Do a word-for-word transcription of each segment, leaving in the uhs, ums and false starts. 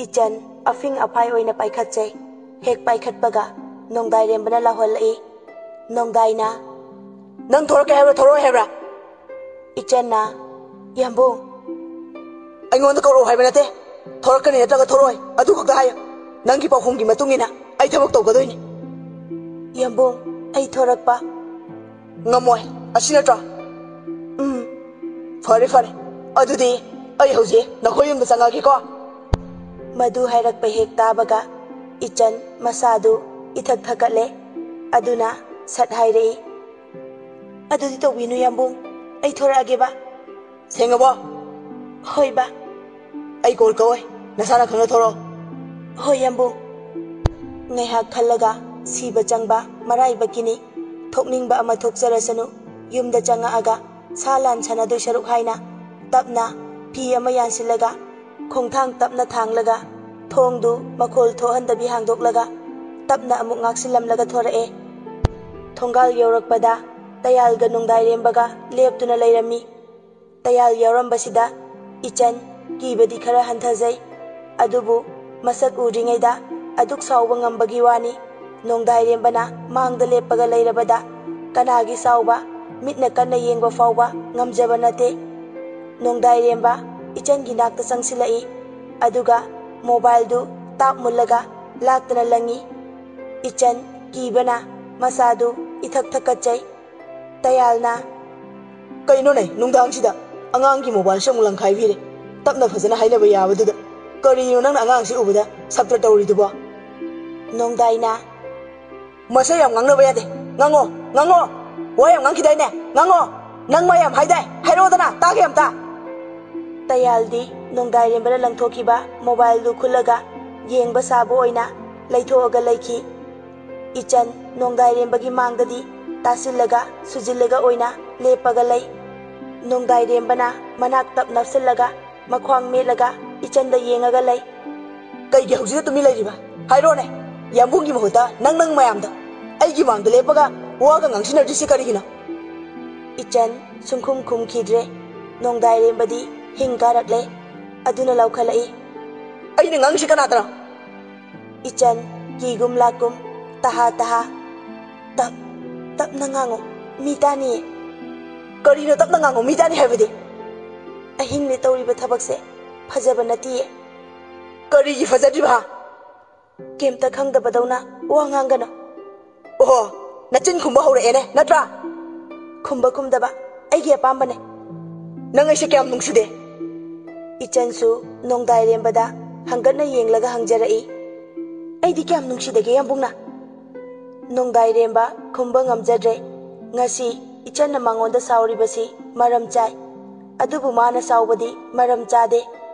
ꯏꯆꯟ ꯑꯐꯤꯡ ꯑꯐꯥꯏ ꯑꯣꯏꯅ ꯄꯥꯏꯈꯠꯆꯩ꯫ ꯍꯦꯛ ꯄꯥꯏꯈꯠꯄꯒ ꯅꯣꯡꯗꯥꯏꯔꯦꯝꯕꯅ ꯂꯥꯎꯍꯜꯂꯛꯏ꯫ ꯅꯣꯡꯗꯥꯏꯅ, "ꯅꯪ ꯊꯣꯔꯛꯀꯦ ꯍꯥꯏꯕ꯭ꯔꯥ, ꯊꯣꯔꯛꯑꯣꯏ ꯍꯥꯏꯕ꯭ꯔꯥ?" ꯏꯆꯟꯅ, "ꯌꯥꯝꯕꯨꯡ, ꯑꯩꯉꯣꯟꯗ ꯀꯧꯔꯛꯑꯣ ꯍꯥꯏꯕ ꯅꯠꯇꯦ꯫ ꯊꯣꯔꯛꯀꯅꯤ ꯅꯠꯇ꯭ꯔꯒ ꯊꯣꯔꯛꯑꯣꯏ, ꯑꯗꯨ ꯈꯛꯇ ꯍꯥꯏꯌꯨ꯫ ꯅꯪꯒꯤ ꯄꯥꯎꯈꯨꯝꯒꯤ ꯃꯇꯨꯡ ꯏꯟꯅ ꯑꯩ ꯊꯕꯛ ꯇꯧꯒꯗꯣꯏꯅꯤ꯫" "ꯌꯥꯝꯕꯨꯡ, ꯑꯩ ꯊꯣꯔꯛꯄ ꯉꯝꯃꯣꯏ, ꯑꯁꯤ ꯅꯠꯇ꯭ꯔꯣ?" "ꯎꯝ꯫" "ꯐꯔꯦ, ꯐꯔꯦ꯫ ꯑꯗꯨꯗꯤ ꯑꯩ ꯍꯧꯖꯤꯛ ꯅꯈꯣꯏ ꯌꯨꯝꯗ ꯆꯪꯉꯛꯑꯒꯦꯀꯣ꯫" ꯃꯗꯨ ꯍꯥꯏꯔꯛꯄ ꯍꯦꯛ ꯇꯥꯕꯒ ꯏꯆꯟ ꯃꯁꯥꯗꯨ ꯏꯊꯛ ꯊꯛꯀꯠꯂꯦ꯫ ꯑꯗꯨꯅ ꯁꯠ ꯍꯥꯏꯔꯛꯏ, "ꯑꯗꯨꯗꯤ ꯇꯧꯕꯤꯅꯨ ꯌꯥꯝꯕꯨꯡ, ꯑꯩ ꯊꯣꯔꯛꯑꯒꯦꯕ꯫" "ꯁꯦꯡꯉꯕꯣ?" "ꯍꯣꯏ ꯕꯥ꯫" "ꯑꯩ ꯀꯣꯜ ꯀꯛꯑꯣꯏ, ꯅꯁꯥꯅ ꯈꯪꯅ ꯊꯣꯔꯛꯑꯣ꯫" "ꯍꯣꯏ ꯌꯥꯝꯕꯨꯡ꯫" ꯉꯥꯏꯍꯥꯛ ꯈꯜꯂꯒ ꯁꯤꯕ ꯆꯪꯕ ꯃꯔꯥꯏꯕꯛꯀꯤꯅꯤ꯫ ꯊꯣꯛꯅꯤꯡꯕ ꯑꯃ ꯊꯣꯛꯆꯔꯁꯅꯨ, ꯌꯨꯝꯗ ꯆꯪꯉꯛꯑꯒ ꯁꯥ ꯂꯥꯟ ꯁꯥꯟꯅꯗꯣꯏ ꯁꯔꯨꯛ ꯍꯥꯏꯅ ꯇꯞꯅ ꯐꯤ ꯑꯃ ꯌꯥꯟꯁꯤꯜꯂꯒ ꯈꯣꯡꯊꯥꯡ ꯇꯞꯅ ꯊꯥꯡꯂꯒ ꯊꯣꯡꯗꯨ ꯃꯈꯣꯜ ꯊꯣꯛꯍꯟꯗꯕꯤ ꯍꯥꯡꯗꯣꯛꯂꯒ ꯇꯞꯅ ꯑꯃꯨꯛ ꯉꯥꯛꯁꯤꯜꯂꯝꯂꯒ ꯊꯣꯔꯛꯑꯦ꯫ ꯊꯣꯡꯒꯥꯜ ꯌꯧꯔꯛꯄꯗ ꯇꯌꯥꯜꯒ ꯅꯣꯡꯗꯥꯏꯔꯦꯝꯕꯒ ꯂꯦꯞꯇꯨꯅ ꯂꯩꯔꯝꯃꯤ꯫ ꯇꯌꯥꯜ ꯌꯥꯎꯔꯝꯕꯁꯤꯗ ꯏꯆꯟ ꯀꯤꯕꯗꯤ ꯈꯔ ꯍꯟꯊꯖꯩ꯫ ꯑꯗꯨꯕꯨ ꯃꯁꯛ ꯎꯗ꯭ꯔꯤꯉꯩꯗ ꯑꯗꯨꯛ ꯁꯥꯎꯕ ꯉꯝꯕꯒꯤ ꯋꯥꯅꯤ꯫ ꯅꯣꯡꯗꯥꯏꯔꯦꯝꯕꯅ ꯃꯥꯡꯗ ꯂꯦꯞꯄꯒ ꯂꯩꯔꯕꯗ ꯀꯅꯥꯒꯤ ꯁꯥꯎꯕ, ꯃꯤꯠꯅ ꯀꯟꯅ ꯌꯦꯡꯕ ꯐꯥꯎꯕ ꯉꯝꯖꯕ ꯅꯠꯇꯦ꯫ ꯅꯣꯡꯗꯥꯏꯔꯦꯝꯕ ꯏꯆꯟꯒꯤ ꯅꯥꯛꯇ ꯆꯪꯁꯤꯜꯂꯛꯏ꯫ ꯑꯗꯨꯒ ꯃꯣꯕꯥꯏꯜꯗꯨ ꯇꯥꯞ ꯃꯨꯜꯂꯒ ꯂꯥꯛꯇꯅ ꯂꯪꯉꯤ꯫ ꯏꯆꯟ ꯀꯤꯕꯅ ꯃꯁꯥꯗꯨ ꯏꯊꯛ ꯊꯛꯀꯠꯆꯩ꯫ ꯇꯌꯥꯜꯅ, "ꯀꯩꯅꯣꯅꯦ, ꯅꯨꯡꯗꯥꯡꯁꯤꯗ ꯑꯉꯥꯡꯒꯤ ꯃꯣꯕꯥꯏꯜꯁꯨ ꯑꯃꯨꯛ ꯂꯪꯈꯥꯏꯕꯤꯔꯦ꯫ ꯇꯞꯅ ꯐꯖꯅ ꯍꯥꯏꯅꯕ ꯌꯥꯕꯗꯨꯗ꯫ ꯀꯔꯤꯅꯣ ꯅꯪꯅ ꯑꯉꯥꯡꯁꯤ ꯎꯕꯗ ꯁꯞꯇ꯭ꯔ ꯇꯧꯔꯤꯗꯨꯕꯣ?" ꯅꯣꯡꯗꯥꯏꯅ, "ꯃꯁꯦ ꯌꯥꯝ ꯉꯥꯡꯅꯕ ꯌꯥꯗꯦ꯫ ꯉꯥꯡꯉꯣ, ꯉꯥꯡꯉꯣ꯫ ꯋꯥ ꯌꯥꯝ ꯉꯥꯡꯈꯤꯗꯥꯏꯅꯦ? ꯉꯥꯡꯉꯣ꯫ ꯅꯪ ꯃꯥ ꯌꯥꯝ ꯍꯥꯏꯗꯥꯏ? ꯍꯥꯏꯔꯛꯑꯣꯗꯅ, ꯇꯥꯒꯦ ꯑꯝꯇ꯫" ꯇꯌꯥꯜꯗꯤ ꯅꯣꯡꯗꯥꯏꯔꯦꯝꯕꯅ ꯂꯪꯊꯣꯛꯈꯤꯕ ꯃꯣꯕꯥꯏꯜꯗꯨ ꯈꯨꯜꯂꯒ ꯌꯦꯡꯕ ꯁꯥꯕ ꯑꯣꯏꯅ ꯂꯩꯊꯣꯛꯑꯒ ꯂꯩꯈꯤ꯫ ꯏꯆꯟ ꯅꯣꯡꯗꯥꯏꯔꯦꯝꯕꯒꯤ ꯃꯥꯡꯗꯗꯤ ꯇꯥꯁꯤꯜꯂꯒ ꯁꯨꯖꯤꯜꯂꯒ ꯑꯣꯏꯅ ꯂꯦꯞꯄꯒ ꯂꯩ꯫ ꯅꯣꯡꯗꯥꯏꯔꯦꯝꯕꯅ ꯃꯅꯥꯛ ꯇꯞ ꯅꯞꯁꯤꯜꯂꯒ ꯃꯈ꯭ꯋꯥꯡ ꯃꯦꯠꯂꯒ ꯏꯆꯟꯗ ꯌꯦꯡꯉꯒ ꯂꯩ꯫ "ꯀꯩꯒꯤ ꯍꯧꯖꯤꯛꯇ ꯇꯨꯃꯤꯟ ꯂꯩꯔꯤꯕ? ꯍꯥꯏꯔꯣꯅꯦ, ꯌꯥꯝꯕꯨꯡꯒꯤ ꯃꯍꯨꯠꯇ ꯅꯪ, ꯅꯪ ꯃꯌꯥꯝꯗ ꯑꯩꯒꯤ ꯃꯥꯡꯗ ꯂꯦꯞꯄꯒ ꯋꯥꯒ ꯉꯥꯡꯁꯤꯟꯅꯗ꯭ꯔꯤꯁꯤ ꯀꯔꯤꯒꯤꯅꯣ?" ꯏꯆꯟ ꯁꯨꯡꯈꯨꯝ ꯈꯨꯝꯈꯤꯗ꯭ꯔꯦ꯫ ꯅꯣꯡꯗꯥꯏꯔꯦꯝꯕꯗꯤ ꯍꯤꯡ ꯀꯥꯔꯛꯂꯦ꯫ ꯑꯗꯨꯅ ꯂꯥꯎꯈꯠꯂꯛꯏ, ꯑꯩꯅ ꯉꯥꯡꯉꯤꯁꯤ ꯀꯅꯥꯗꯅꯣ? ꯏꯆꯟ, ꯀꯤꯒꯨꯝ ꯂꯥꯛꯀꯨꯝ, ꯇꯍꯥ ꯇꯍꯥ꯫ "ꯇꯞ, ꯇꯞꯅ ꯉꯥꯡꯉꯨ, ꯃꯤ ꯇꯥꯅꯤꯌꯦ꯫" "ꯀꯔꯤꯅꯣ ꯇꯞꯅ ꯉꯥꯡꯉꯨ, ꯃꯤ ꯇꯥꯅꯤ ꯍꯥꯏꯕꯗꯤ?" "ꯑꯍꯤꯡꯅꯦ ꯇꯧꯔꯤꯕ ꯊꯕꯛꯁꯦ ꯐꯖꯕ ꯅꯠꯇꯤꯌꯦ꯫" "ꯀꯔꯤꯒꯤ ꯐꯖꯗ꯭ꯔꯤꯕ?" "ꯀꯩꯝꯇ ꯈꯪꯗꯕꯗꯧꯅ ꯋꯥ ꯉꯥꯡꯒꯅꯨ꯫" "ꯑꯣꯍꯣ, ꯅꯆꯤꯟ ꯈꯨꯝꯕ ꯍꯧꯔꯛꯑꯦꯅꯦ, ꯅꯠꯇ꯭ꯔꯥ?" "ꯈꯨꯝꯕ ꯈꯨꯝꯗꯕ ꯑꯩꯒꯤ ꯑꯄꯥꯝꯕꯅꯦ꯫" "ꯅꯪ ꯑꯩꯁꯦ ꯀꯌꯥꯝ ꯅꯨꯡꯁꯤꯗꯦ?" ꯏꯆꯟꯁꯨ ꯅꯣꯡꯗꯥꯏꯔꯦꯝꯕꯗ ꯍꯪꯒꯠꯅ ꯌꯦꯡꯂꯒ ꯍꯪꯖꯔꯛꯏ꯫ "ꯑꯩꯗꯤ ꯀꯌꯥꯝ ꯅꯨꯡꯁꯤꯗꯒꯦ ꯌꯥꯝꯕꯨꯡꯅ?" ꯅꯣꯡꯗꯥꯏꯔꯦꯝꯕ ꯈꯨꯝꯕ ꯉꯝꯖꯗ꯭ꯔꯦ꯫ ꯉꯁꯤ ꯏꯆꯟꯅ ꯃꯉꯣꯟꯗ ꯁꯥꯎꯔꯤꯕꯁꯤ ꯃꯔꯝ ꯆꯥꯏ꯫ ꯑꯗꯨꯕꯨ ꯃꯥꯅ ꯁꯥꯎꯕꯗꯤ ꯃꯔꯝ ꯆꯥꯗꯦ꯫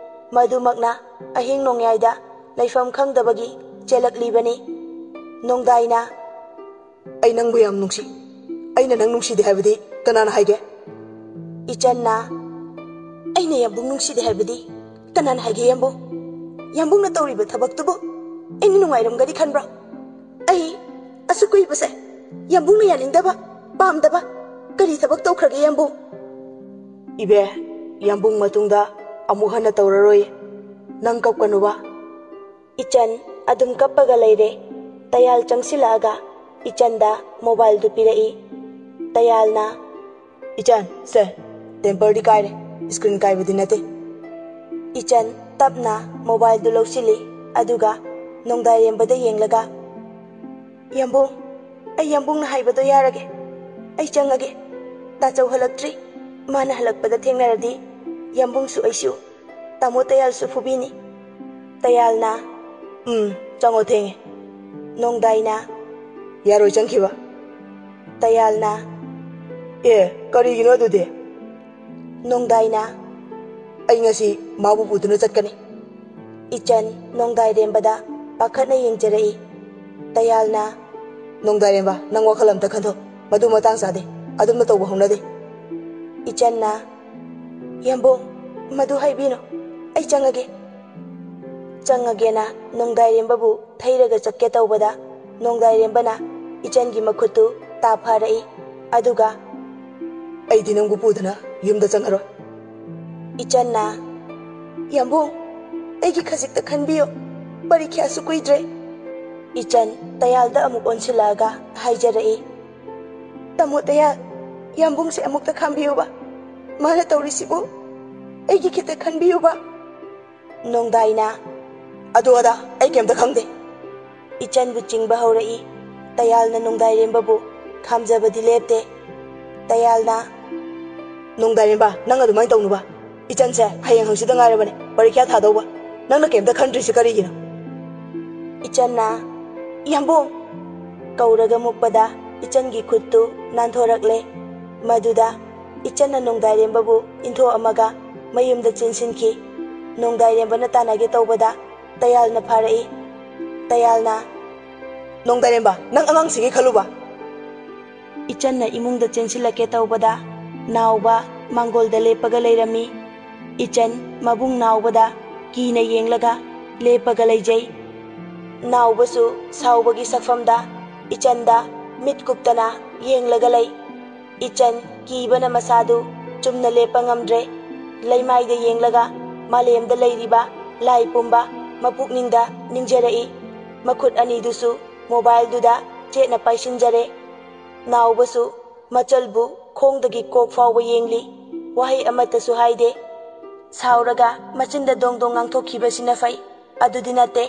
ꯃꯗꯨꯃꯛꯅ ꯑꯍꯤꯡ ꯅꯣꯡꯌꯥꯏꯗ ꯂꯩꯐꯝ ꯈꯪꯗꯕꯒꯤ ꯆꯦꯜꯂꯛꯂꯤꯕꯅꯤ꯫ ꯅꯣꯡꯗꯥꯏꯅ, "ꯑꯩ ꯅꯪꯕꯨ ꯌꯥꯝ ꯅꯨꯡꯁꯤ꯫ ꯑꯩꯅ ꯅꯪ ꯅꯨꯡꯁꯤꯗꯦ ꯍꯥꯏꯕꯗꯤ ꯀꯅꯥꯅ ꯍꯥꯏꯒꯦ?" ꯏꯆꯟꯅ, "ꯑꯩꯅ ꯌꯥꯝꯕꯨꯡ ꯅꯨꯡꯁꯤꯗꯦ ꯍꯥꯏꯕꯗꯤ ꯀꯅꯥꯅ ꯍꯥꯏꯒꯦ ꯌꯥꯝꯕꯨꯡ? ꯌꯥꯝꯕꯨꯡꯅ ꯇꯧꯔꯤꯕ ꯊꯕꯛꯇꯨꯕꯨ ꯑꯩꯅ ꯅꯨꯡꯉꯥꯏꯔꯝꯒꯅꯤ ꯈꯟꯕ꯭ꯔꯣ? ꯑꯩ ꯑꯁꯨꯛ ꯀꯨꯏꯕꯁꯦ ꯌꯥꯝꯕꯨꯡꯅ ꯌꯥꯅꯤꯡꯗꯕ, ꯄꯥꯝꯗꯕ ꯀꯔꯤ ꯊꯕꯛ ꯇꯧꯈ꯭ꯔꯒꯦ ꯌꯥꯝꯕꯨꯡ?" "ꯏꯕꯦ, ꯌꯥꯝꯕꯨꯡ ꯃꯇꯨꯡꯗ ꯑꯃꯨꯛ ꯍꯟꯅ ꯇꯧꯔꯔꯣꯏ꯫ ꯅꯪ ꯀꯞꯀꯅꯨꯕ꯫" ꯏꯆꯟ ꯑꯗꯨꯝ ꯀꯞꯄꯒ ꯂꯩꯔꯦ꯫ ꯇꯌꯥꯜ ꯆꯪꯁꯤꯜꯂꯛꯑꯒ ꯏꯆꯟꯗ ꯃꯣꯕꯥꯏꯜꯗꯨ ꯄꯤꯔꯛꯏ꯫ ꯇꯌꯥꯜꯅ, "ꯏꯆꯟ, ꯁꯦ, ꯇꯦꯝꯄꯔꯗꯤ ꯀꯥꯏꯔꯦ, ꯁ꯭ꯀ꯭ꯔꯤꯟ ꯀꯥꯏꯕꯗꯤ ꯅꯠꯇꯦ꯫" ꯏꯆꯟ ꯇꯞꯅ ꯃꯣꯕꯥꯏꯜꯗꯨ ꯂꯧꯁꯤꯜꯂꯤ, ꯑꯗꯨꯒ ꯅꯣꯡꯗꯥꯏꯔꯦꯝꯕꯗ ꯌꯦꯡꯂꯒ, "ꯌꯥꯝꯕꯨꯡ, ꯑꯩ ꯌꯥꯝꯕꯨꯡꯅ ꯍꯥꯏꯕꯗꯣ ꯌꯥꯔꯒꯦ꯫ ꯑꯩ ꯆꯪꯉꯒꯦ꯫ ꯇꯥꯆꯧ ꯍꯜꯂꯛꯇ꯭ꯔꯤ꯫ ꯃꯥꯅ ꯍꯜꯂꯛꯄꯗ ꯊꯦꯡꯅꯔꯗꯤ ꯌꯥꯝꯕꯨꯡꯁꯨ ꯑꯩꯁꯨ ꯇꯥꯃꯣ ꯇꯌꯥꯜꯁꯨ ꯐꯨꯕꯤꯅꯤ꯫" ꯇꯌꯥꯜꯅ, "ꯎꯝ, ꯆꯪꯉꯣ, ꯊꯦꯡꯉꯦ꯫" ꯅꯣꯡꯗꯥꯏꯅ, "ꯌꯥꯔꯣꯏ ꯆꯪꯈꯤꯕ꯫" ꯇꯌꯥꯜꯅ, "ꯑꯦ, ꯀꯔꯤꯒꯤꯅꯣ ꯑꯗꯨꯗꯤ?" ꯅꯣꯡꯗꯥꯏꯅ, "ꯑꯩ ꯉꯁꯤ ꯃꯥꯕꯨ ꯄꯨꯗꯨꯅ ꯆꯠꯀꯅꯤ꯫" ꯏꯆꯟ ꯅꯣꯡꯗꯥꯏꯔꯦꯝꯕꯗ ꯄꯥꯈꯠꯅ ꯌꯦꯡꯖꯔꯛꯏ꯫ ꯇꯌꯥꯜꯅ, "ꯅꯣꯡꯗꯥꯏꯔꯦꯝꯕ, ꯅꯪ ꯋꯥꯈꯜ ꯑꯝꯇ ꯈꯟꯊꯣꯛ꯫ ꯃꯗꯨ ꯃꯇꯥꯡ ꯆꯥꯗꯦ꯫ ꯑꯗꯨꯝꯅ ꯇꯧꯕ ꯍꯧꯅꯗꯦ꯫" ꯏꯆꯟꯅ, "ꯌꯥꯝꯕꯨꯡ, ꯃꯗꯨ ꯍꯥꯏꯕꯤꯅꯨ꯫ ꯑꯩ ꯆꯪꯉꯒꯦ꯫" ꯆꯪꯉꯒꯦꯅ ꯅꯣꯡꯗꯥꯏꯔꯦꯝꯕꯕꯨ ꯊꯩꯔꯒ ꯆꯠꯀꯦ ꯇꯧꯕꯗ, ꯅꯣꯡꯗꯥꯏꯔꯦꯝꯕꯅ ꯏꯆꯟꯒꯤ ꯃꯈꯨꯠꯇꯨ ꯇꯥ ꯐꯥꯔꯛꯏ꯫ ꯑꯗꯨꯒ, "ꯑꯩꯗꯤ ꯅꯪꯕꯨ ꯄꯨꯗꯅ ꯌꯨꯝꯗ ꯆꯪꯉꯔꯣꯏ꯫" ꯏꯆꯟꯅ, "ꯌꯥꯝꯕꯨꯡ, ꯑꯩꯒꯤ ꯈꯖꯤꯛꯇ ꯈꯟꯕꯤꯌꯨ꯫ ꯄꯔꯤꯈ꯭ꯌꯥꯁꯨ ꯀꯨꯏꯗ꯭ꯔꯦ꯫ ꯏꯆꯟ ꯇꯌꯥꯜꯗ ꯑꯃꯨꯛ ꯑꯣꯟꯁꯤꯜꯂꯛꯑꯒ ꯍꯥꯏꯖꯔꯛꯏ, "ꯇꯥꯃꯣ ꯇꯌꯥꯜ, ꯌꯥꯝꯕꯨꯡꯁꯦ ꯑꯃꯨꯛꯇ ꯈꯥꯝꯕꯤꯌꯨꯕ꯫ ꯃꯥꯅ ꯇꯧꯔꯤꯁꯤꯕꯨ ꯑꯩꯒꯤ ꯈꯤꯇ ꯈꯟꯕꯤꯌꯨꯕ꯫" ꯅꯣꯡꯗꯥꯏꯅ, "ꯑꯗꯨ ꯑꯗꯥ ꯑꯩ ꯀꯩꯝꯇ ꯈꯪꯗꯦ꯫" ꯏꯆꯟꯕꯨ ꯆꯤꯡꯕ ꯍꯧꯔꯛꯏ꯫ ꯇꯌꯥꯜꯅ ꯅꯣꯡꯗꯥꯏꯔꯦꯝꯕꯕꯨ ꯈꯥꯝꯖꯕꯗꯤ ꯂꯦꯞꯇꯦ꯫ ꯇꯌꯥꯜꯅ, "ꯅꯣꯡꯗꯥꯏꯔꯦꯝꯕ, ꯅꯪ ꯑꯗꯨꯃꯥꯏꯅ ꯇꯧꯅꯨꯕ꯫ ꯏꯆꯟꯁꯦ ꯍꯌꯦꯡ ꯍꯪꯆꯤꯠꯇ ꯉꯥꯏꯔꯕꯅꯦ ꯄꯔꯤꯈ꯭ꯌꯥ ꯊꯥꯗꯧꯕ꯫ ꯅꯪꯅ ꯀꯩꯝꯇ ꯈꯟꯗ꯭ꯔꯤꯁꯤ ꯀꯔꯤꯒꯤꯅꯣ?" ꯏꯆꯟꯅ, "ꯌꯥꯝꯕꯨꯡ!" ꯀꯧꯔꯒ ꯃꯨꯛꯄꯗ ꯏꯆꯟꯒꯤ ꯈꯨꯠꯇꯨ ꯅꯥꯟꯊꯣꯔꯛꯂꯦ꯫ ꯃꯗꯨꯗ ꯏꯆꯟꯅ ꯅꯣꯡꯗꯥꯏꯔꯦꯝꯕꯕꯨ ꯏꯟꯊꯣꯛꯑꯝꯃꯒ ꯃꯌꯨꯝꯗ ꯆꯦꯟꯁꯤꯟꯈꯤ꯫ ꯅꯣꯡꯗꯥꯏꯔꯦꯝꯕꯅ ꯇꯥꯟꯅꯒꯦ ꯇꯧꯕꯗ ꯇꯌꯥꯜꯅ ꯐꯥꯔꯛꯏ꯫ ꯇꯌꯥꯜꯅ, "ꯅꯣꯡꯗꯥꯏꯔꯦꯝꯕ, ꯅꯪ ꯑꯉꯥꯡꯁꯤꯒꯤ ꯈꯜꯂꯨꯕ꯫" ꯏꯆꯟꯅ ꯏꯃꯨꯡꯗ ꯆꯦꯟꯁꯤꯜꯂꯛꯀꯦ ꯇꯧꯕꯗ ꯅꯥꯎꯕ ꯃꯥꯡꯒꯣꯜꯗ ꯂꯦꯞꯄꯒ ꯂꯩꯔꯝꯃꯤ꯫ ꯏꯆꯟ ꯃꯕꯨꯡ ꯅꯥꯎꯕꯗ ꯀꯤꯅ ꯌꯦꯡꯂꯒ ꯂꯦꯞꯄꯒ ꯂꯩꯖꯩ꯫ ꯅꯥꯎꯕꯁꯨ ꯁꯥꯎꯕꯒꯤ ꯁꯛꯐꯝꯗ ꯏꯆꯟꯗ ꯃꯤꯠ ꯀꯨꯞꯇꯅ ꯌꯦꯡꯂꯒ ꯂꯩ꯫ ꯏꯆꯟ ꯀꯤꯕꯅ ꯃꯁꯥꯗꯨ ꯆꯨꯝꯅ ꯂꯦꯞꯄ ꯉꯝꯗ꯭ꯔꯦ꯫ ꯂꯩꯃꯥꯏꯗ ꯌꯦꯡꯂꯒ ꯃꯥꯂꯦꯝꯗ ꯂꯩꯔꯤꯕ ꯂꯥꯏ ꯄꯨꯝꯕ ꯃꯄꯨꯛꯅꯤꯡꯗ ꯅꯤꯡꯖꯔꯛꯏ꯫ ꯃꯈꯨꯠ ꯑꯅꯤꯗꯨꯁꯨ ꯃꯣꯕꯥꯏꯜꯗꯨꯗ ꯆꯦꯠꯅ ꯄꯥꯏꯁꯤꯟꯖꯔꯦ꯫ ꯅꯥꯎꯕꯁꯨ ꯃꯆꯜꯕꯨ ꯈꯣꯡꯗꯒꯤ ꯀꯣꯛ ꯐꯥꯎꯕ ꯌꯦꯡꯂꯤ꯫ ꯋꯥꯍꯩ ꯑꯃꯠꯇꯁꯨ ꯍꯥꯏꯗꯦ꯫ ꯁꯥꯎꯔꯒ ꯃꯆꯤꯟꯗ ꯗꯣꯡ ꯗꯣꯡ ꯉꯥꯡꯊꯣꯛꯈꯤꯕꯁꯤꯅ ꯐꯩ꯫ ꯑꯗꯨꯗꯤ ꯅꯠꯇꯦ꯫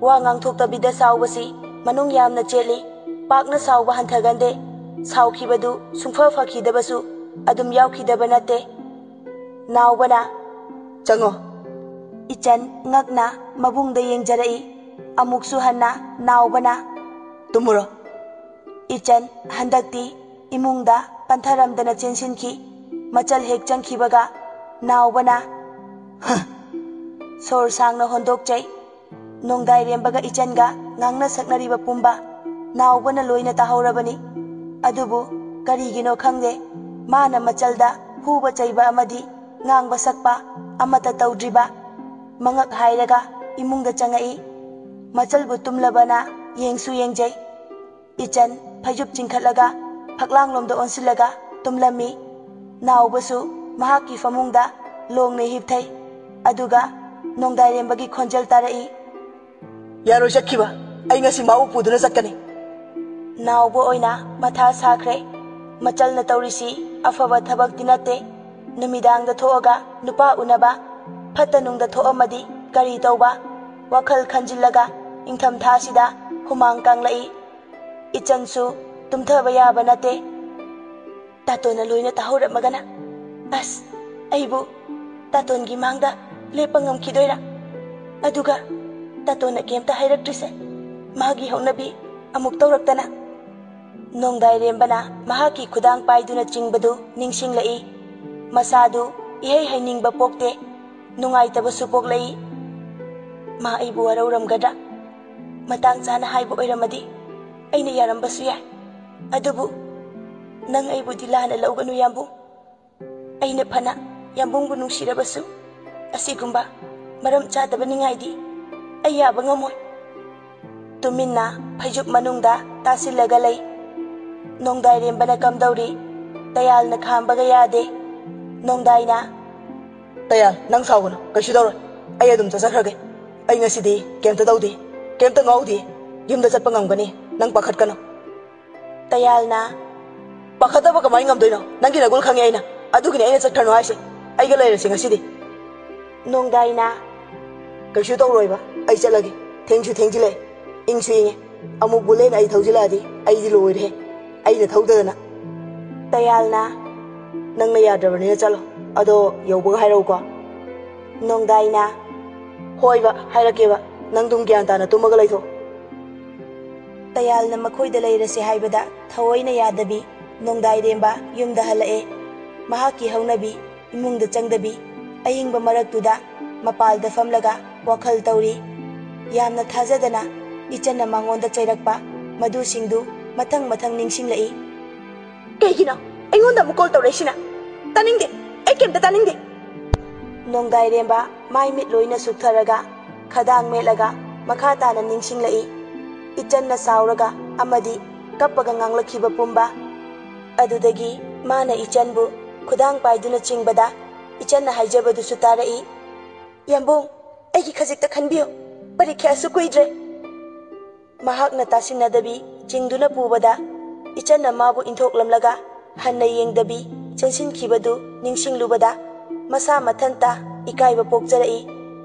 ꯋꯥ ꯉꯥꯡꯊꯣꯛꯇꯕꯤꯗ ꯁꯥꯎꯕꯁꯤ ꯃꯅꯨꯡ ꯌꯥꯝꯅ ꯆꯦꯠꯂꯤ꯫ ꯄꯥꯛꯅ ꯁꯥꯎꯕ ꯍꯟꯊꯒꯟꯗꯦ꯫ ꯁꯥꯎꯈꯤꯕꯗꯨ ꯁꯨꯡꯐ ꯐꯈꯤꯗꯕꯁꯨ ꯑꯗꯨꯝ ꯌꯥꯎꯈꯤꯗꯕ ꯅꯠꯇꯦ꯫ ꯅꯥꯎꯕꯅ, "ꯆꯪꯉꯣ꯫" ꯏꯆꯟ ꯉꯛꯅ ꯃꯕꯨꯡꯗ ꯌꯦꯡꯖꯔꯛꯏ꯫ ꯑꯃꯨꯛꯁꯨ ꯍꯟꯅ ꯅꯥꯎꯕꯅ, "ꯇꯨꯝꯃꯨꯔꯣ꯫" ꯏꯆꯟ ꯍꯟꯗꯛꯇꯤ ꯏꯃꯨꯡꯗ ꯄꯟꯊꯔꯝꯗꯅ ꯆꯦꯟꯁꯤꯟꯈꯤ꯫ ꯃꯆꯜ ꯍꯦꯛ ꯆꯪꯈꯤꯕꯒ ꯅꯥꯎꯕꯅ, "ꯍ!" ꯁꯣꯔ ꯁꯥꯡꯅ ꯍꯣꯟꯗꯣꯛꯆꯩ꯫ ꯅꯣꯡꯗꯥꯏꯔꯦꯝꯕꯒ ꯏꯆꯟꯒ ꯉꯥꯡꯅ ꯁꯛꯅꯔꯤꯕ ꯄꯨꯝꯕ ꯅꯥꯎꯕꯅ ꯂꯣꯏꯅ ꯇꯥꯍꯧꯔꯕꯅꯤ꯫ ꯑꯗꯨꯕꯨ ꯀꯔꯤꯒꯤꯅꯣ ꯈꯪꯗꯦ, ꯃꯥꯅ ꯃꯆꯜꯗ ꯐꯨꯕ ꯆꯩꯕ ꯑꯃꯗꯤ ꯉꯥꯡꯕ ꯁꯛꯄ ꯑꯃꯠꯇ ꯇꯧꯗ꯭ꯔꯤꯕ꯫ ꯃꯉꯛ ꯍꯥꯏꯔꯒ ꯏꯃꯨꯡꯗ ꯆꯪꯉꯛꯏ꯫ ꯃꯆꯜꯕꯨ ꯇꯨꯝꯂꯕꯅ ꯌꯦꯡꯁꯨ ꯌꯦꯡꯖꯩ꯫ ꯏꯆꯟ ꯐꯩꯖꯨꯞ ꯆꯤꯡꯈꯠꯂꯒ ꯐꯛꯂꯥꯡꯂꯣꯝꯗ ꯑꯣꯟꯁꯤꯜꯂꯒ ꯇꯨꯝꯂꯝꯃꯤ꯫ ꯅꯥꯎꯕꯁꯨ ꯃꯍꯥꯛꯀꯤ ꯐꯃꯨꯡꯗ ꯂꯣꯡꯅ ꯍꯤꯞꯊꯩ꯫ ꯑꯗꯨꯒ ꯅꯣꯡꯗꯥꯏꯔꯦꯝꯕꯒꯤ ꯈꯣꯟꯖꯦꯜ ꯇꯥꯔꯛꯏ꯫ "ꯌꯥꯔꯣꯏ ꯆꯠꯈꯤꯕ꯫ ꯑꯩ ꯉꯁꯤ ꯃꯥꯕꯨ ꯄꯨꯗꯨꯅ ꯆꯠꯀꯅꯤ꯫" ꯅꯥꯎꯕ ꯑꯣꯏꯅ ꯃꯊꯥ ꯁꯥꯈ꯭ꯔꯦ꯫ ꯃꯆꯜꯅ ꯇꯧꯔꯤꯁꯤ ꯑꯐꯕ ꯊꯕꯛꯇꯤ ꯅꯠꯇꯦ꯫ ꯅꯨꯃꯤꯗꯥꯡꯗ ꯊꯣꯛꯑꯒ ꯅꯨꯄꯥ ꯎꯅꯕ, ꯐꯠꯇ ꯅꯨꯡꯗ ꯊꯣꯛꯑꯝꯃꯗꯤ ꯀꯔꯤ ꯇꯧꯕ? ꯋꯥꯈꯜ ꯈꯟꯖꯤꯜꯂꯒ ꯏꯪꯊꯝꯊꯥꯁꯤꯗ ꯍꯨꯃꯥꯡ ꯀꯥꯡꯂꯛꯏ꯫ ꯏꯆꯟꯁꯨ ꯇꯨꯝꯊꯕ ꯌꯥꯕ ꯅꯠꯇꯦ꯫ ꯇꯥꯇꯣꯟꯅ ꯂꯣꯏꯅ ꯇꯥꯍꯧꯔꯝꯃꯒꯅ, ꯑꯁ, ꯑꯩꯕꯨ ꯇꯥꯇꯣꯟꯒꯤ ꯃꯥꯡꯗ ꯂꯦꯞꯄ ꯉꯝꯈꯤꯗꯣꯏꯔꯥ? ꯑꯗꯨꯒ ꯇꯥꯇꯣꯟꯅ ꯀꯩꯝꯇ ꯍꯥꯏꯔꯛꯇ꯭ꯔꯤꯁꯦ, ꯃꯥꯒꯤ ꯍꯧꯅꯕꯤ ꯑꯃꯨꯛ ꯇꯧꯔꯛꯇꯅ꯫ ꯅꯣꯡꯗꯥꯏꯔꯦꯝꯕꯅ ꯃꯍꯥꯛꯀꯤ ꯈꯨꯗꯥꯡ ꯄꯥꯏꯗꯨꯅ ꯆꯤꯡꯕꯗꯨ ꯅꯤꯡꯁꯤꯡꯂꯛꯏ꯫ ꯃꯁꯥꯗꯨ ꯏꯍꯩ ꯍꯩꯅꯤꯡꯕ ꯄꯣꯛꯇꯦ, ꯅꯨꯡꯉꯥꯏꯇꯕꯁꯨ ꯄꯣꯛꯂꯛꯏ꯫ ꯃꯥ ꯑꯩꯕꯨ ꯋꯥꯔꯧꯔꯝꯒꯗ꯭ꯔꯥ? ꯃꯇꯥꯡ ꯆꯥꯅ ꯍꯥꯏꯕ ꯑꯣꯏꯔꯝꯃꯗꯤ ꯑꯩꯅ ꯌꯥꯔꯝꯕꯁꯨ ꯌꯥꯏ꯫ ꯑꯗꯨꯕꯨ ꯅꯪ ꯑꯩꯕꯨꯗꯤ ꯂꯥꯟꯅ ꯂꯧꯒꯅꯨ, ꯌꯥꯝꯕꯨꯡ꯫ ꯑꯩꯅ ꯐꯅ ꯌꯥꯝꯕꯨꯡꯕꯨ ꯅꯨꯡꯁꯤꯔꯕꯁꯨ, ꯑꯁꯤꯒꯨꯝꯕ ꯃꯔꯝ ꯆꯥꯗꯕ ꯅꯤꯡꯉꯥꯏꯗꯤ ꯑꯩ ꯌꯥꯕ ꯉꯝꯃꯣꯏ꯫ ꯇꯨꯃꯤꯟꯅ ꯐꯩꯖꯨꯞ ꯃꯅꯨꯡꯗ ꯇꯥꯁꯤꯜꯂꯒ ꯂꯩ꯫ ꯅꯣꯡꯗꯥꯏꯔꯦꯝꯕꯅ ꯀꯝꯗꯧꯔꯤ? ꯇꯌꯥꯜꯅ ꯈꯥꯝꯕꯒ ꯌꯥꯗꯦ꯫ ꯅꯣꯡꯗꯥꯏꯅ, "ꯇꯌꯥꯜ, ꯅꯪ ꯁꯥꯎꯒꯅꯨ, ꯀꯩꯁꯨ ꯇꯧꯔꯣꯏ꯫ ꯑꯩ ꯑꯗꯨꯝ ꯆꯠꯆꯈ꯭ꯔꯒꯦ꯫ ꯑꯩ ꯉꯁꯤꯗꯤ ꯀꯩꯝꯇ ꯇꯧꯗꯦ, ꯀꯩꯝꯇ ꯉꯥꯎꯗꯦ꯫ ꯌꯨꯝꯗ ꯆꯠꯄ ꯉꯝꯒꯅꯤ, ꯅꯪ ꯄꯥꯈꯠꯀꯅꯨ꯫" ꯇꯌꯥꯜꯅ, "ꯄꯥꯈꯠꯇꯕ ꯀꯃꯥꯏꯅ ꯉꯝꯗꯣꯏꯅꯣ? ꯅꯪꯒꯤ ꯅꯒꯨꯜ ꯈꯪꯉꯦ ꯑꯩꯅ꯫ ꯑꯗꯨꯒꯤꯅꯦ ꯑꯩꯅ ꯆꯠꯈ꯭ꯔꯅꯨ ꯍꯥꯏꯁꯦ꯫ ꯑꯩꯒ ꯂꯩꯔꯁꯤ ꯉꯁꯤꯗꯤ꯫" ꯅꯣꯡꯗꯥꯏꯅ, "ꯀꯩꯁꯨ ꯇꯧꯔꯣꯏꯕ, ꯑꯩ ꯆꯠꯂꯒꯦ꯫ ꯊꯦꯡꯁꯨ ꯊꯦꯡꯖꯤꯜꯂꯛꯑꯦ, ꯏꯪꯁꯨ ꯏꯪꯉꯦ꯫ ꯑꯃꯨꯛ ꯕꯨꯂꯦꯠꯅ ꯑꯩ ꯊꯧꯖꯤꯜꯂꯛꯑꯗꯤ ꯑꯩꯗꯤ ꯂꯣꯏꯔꯦ, ꯑꯩꯅ ꯊꯧꯗꯗꯅ꯫" ꯇꯌꯥꯜꯅ, "ꯅꯪꯅ ꯌꯥꯗ꯭ꯔꯕꯅꯤꯅ ꯆꯠꯂꯣ꯫ ꯑꯗꯣ ꯌꯧꯕꯒ ꯍꯥꯏꯔꯛꯎꯀꯣ꯫" ꯅꯣꯡꯗꯥꯏꯅ, "ꯍꯣꯏꯕ, ꯍꯥꯏꯔꯛꯀꯦꯕ꯫ ꯅꯪ ꯑꯗꯨꯝ ꯒ꯭ꯌꯥꯟ ꯇꯥꯅ ꯇꯨꯝꯃꯒ ꯂꯩꯊꯣꯛ꯫" ꯇꯌꯥꯜꯅ ꯃꯈꯣꯏꯗ ꯂꯩꯔꯁꯦ ꯍꯥꯏꯕꯗ ꯊꯑꯣꯏꯅ ꯌꯥꯗꯕꯤ, ꯅꯣꯡꯗꯥꯏꯔꯦꯝꯕ ꯌꯨꯝꯗ ꯍꯜꯂꯛꯑꯦ꯫ ꯃꯍꯥꯛꯀꯤ ꯍꯧꯅꯕꯤ ꯏꯃꯨꯡꯗ ꯆꯪꯗꯕꯤ, ꯑꯏꯪꯕ ꯃꯔꯛꯇꯨꯗ ꯃꯄꯥꯜꯗ ꯐꯝꯂꯒ ꯋꯥꯈꯜ ꯇꯧꯔꯤ꯫ ꯌꯥꯝꯅ ꯊꯥꯖꯗꯅ ꯏꯆꯟꯅ ꯃꯉꯣꯟꯗ ꯆꯩꯔꯛꯄ ꯃꯗꯨꯁꯤꯡꯗꯨ ꯃꯊꯪ ꯃꯊꯪ ꯅꯤꯡꯁꯤꯡꯂꯛꯏ꯫ "ꯀꯩꯒꯤꯅꯣ ꯑꯩꯉꯣꯟꯗ ꯑꯃꯨꯛ ꯀꯣꯜ ꯇꯧꯔꯛꯏꯁꯤꯅ? ꯇꯥꯅꯤꯡꯗꯦ, ꯑꯩ ꯀꯩꯝꯇ ꯇꯥꯅꯤꯡꯗꯦ꯫" ꯅꯣꯡꯗꯥꯏꯔꯦꯝꯕ ꯃꯥꯏ ꯃꯤꯠ ꯂꯣꯏꯅ ꯁꯨꯛꯊꯔꯒ, ꯈꯗꯥꯡ ꯃꯦꯠꯂꯒ ꯃꯈꯥ ꯇꯥꯅ ꯅꯤꯡꯁꯤꯡꯂꯛꯏ꯫ ꯏꯆꯟꯅ ꯁꯥꯎꯔꯒ ꯑꯃꯗꯤ ꯀꯞꯄꯒ ꯉꯥꯡꯂꯛꯈꯤꯕ ꯄꯨꯝꯕ꯫ ꯑꯗꯨꯗꯒꯤ ꯃꯥꯅ ꯏꯆꯟꯕꯨ ꯈꯨꯗꯥꯡ ꯄꯥꯏꯗꯨꯅ ꯆꯤꯡꯕꯗ ꯏꯆꯟꯅ ꯍꯥꯏꯖꯕꯗꯨꯁꯨ ꯇꯥꯔꯛꯏ꯫ "ꯌꯥꯝꯕꯨꯡ, ꯑꯩꯒꯤ ꯈꯖꯤꯛꯇ ꯈꯟꯕꯤꯌꯨ꯫ ꯄꯔꯤꯈ꯭ꯌꯥꯁꯨ ꯀꯨꯏꯗ꯭ꯔꯦ꯫ ꯃꯍꯥꯛꯅ ꯇꯥꯁꯤꯟꯅꯗꯕꯤ ꯆꯤꯡꯗꯨꯅ ꯄꯨꯕꯗ ꯏꯆꯟꯅ ꯃꯥꯕꯨ ꯏꯟꯊꯣꯛꯂꯝꯂꯒ ꯍꯟꯅ ꯌꯦꯡꯗꯕꯤ ꯆꯦꯟꯁꯤꯟꯈꯤꯕꯗꯨ ꯅꯤꯡꯁꯤꯡꯂꯨꯕꯗ ꯃꯁꯥ ꯃꯊꯟꯇ ꯏꯀꯥꯏꯕ ꯄꯣꯛꯆꯔꯛꯏ꯫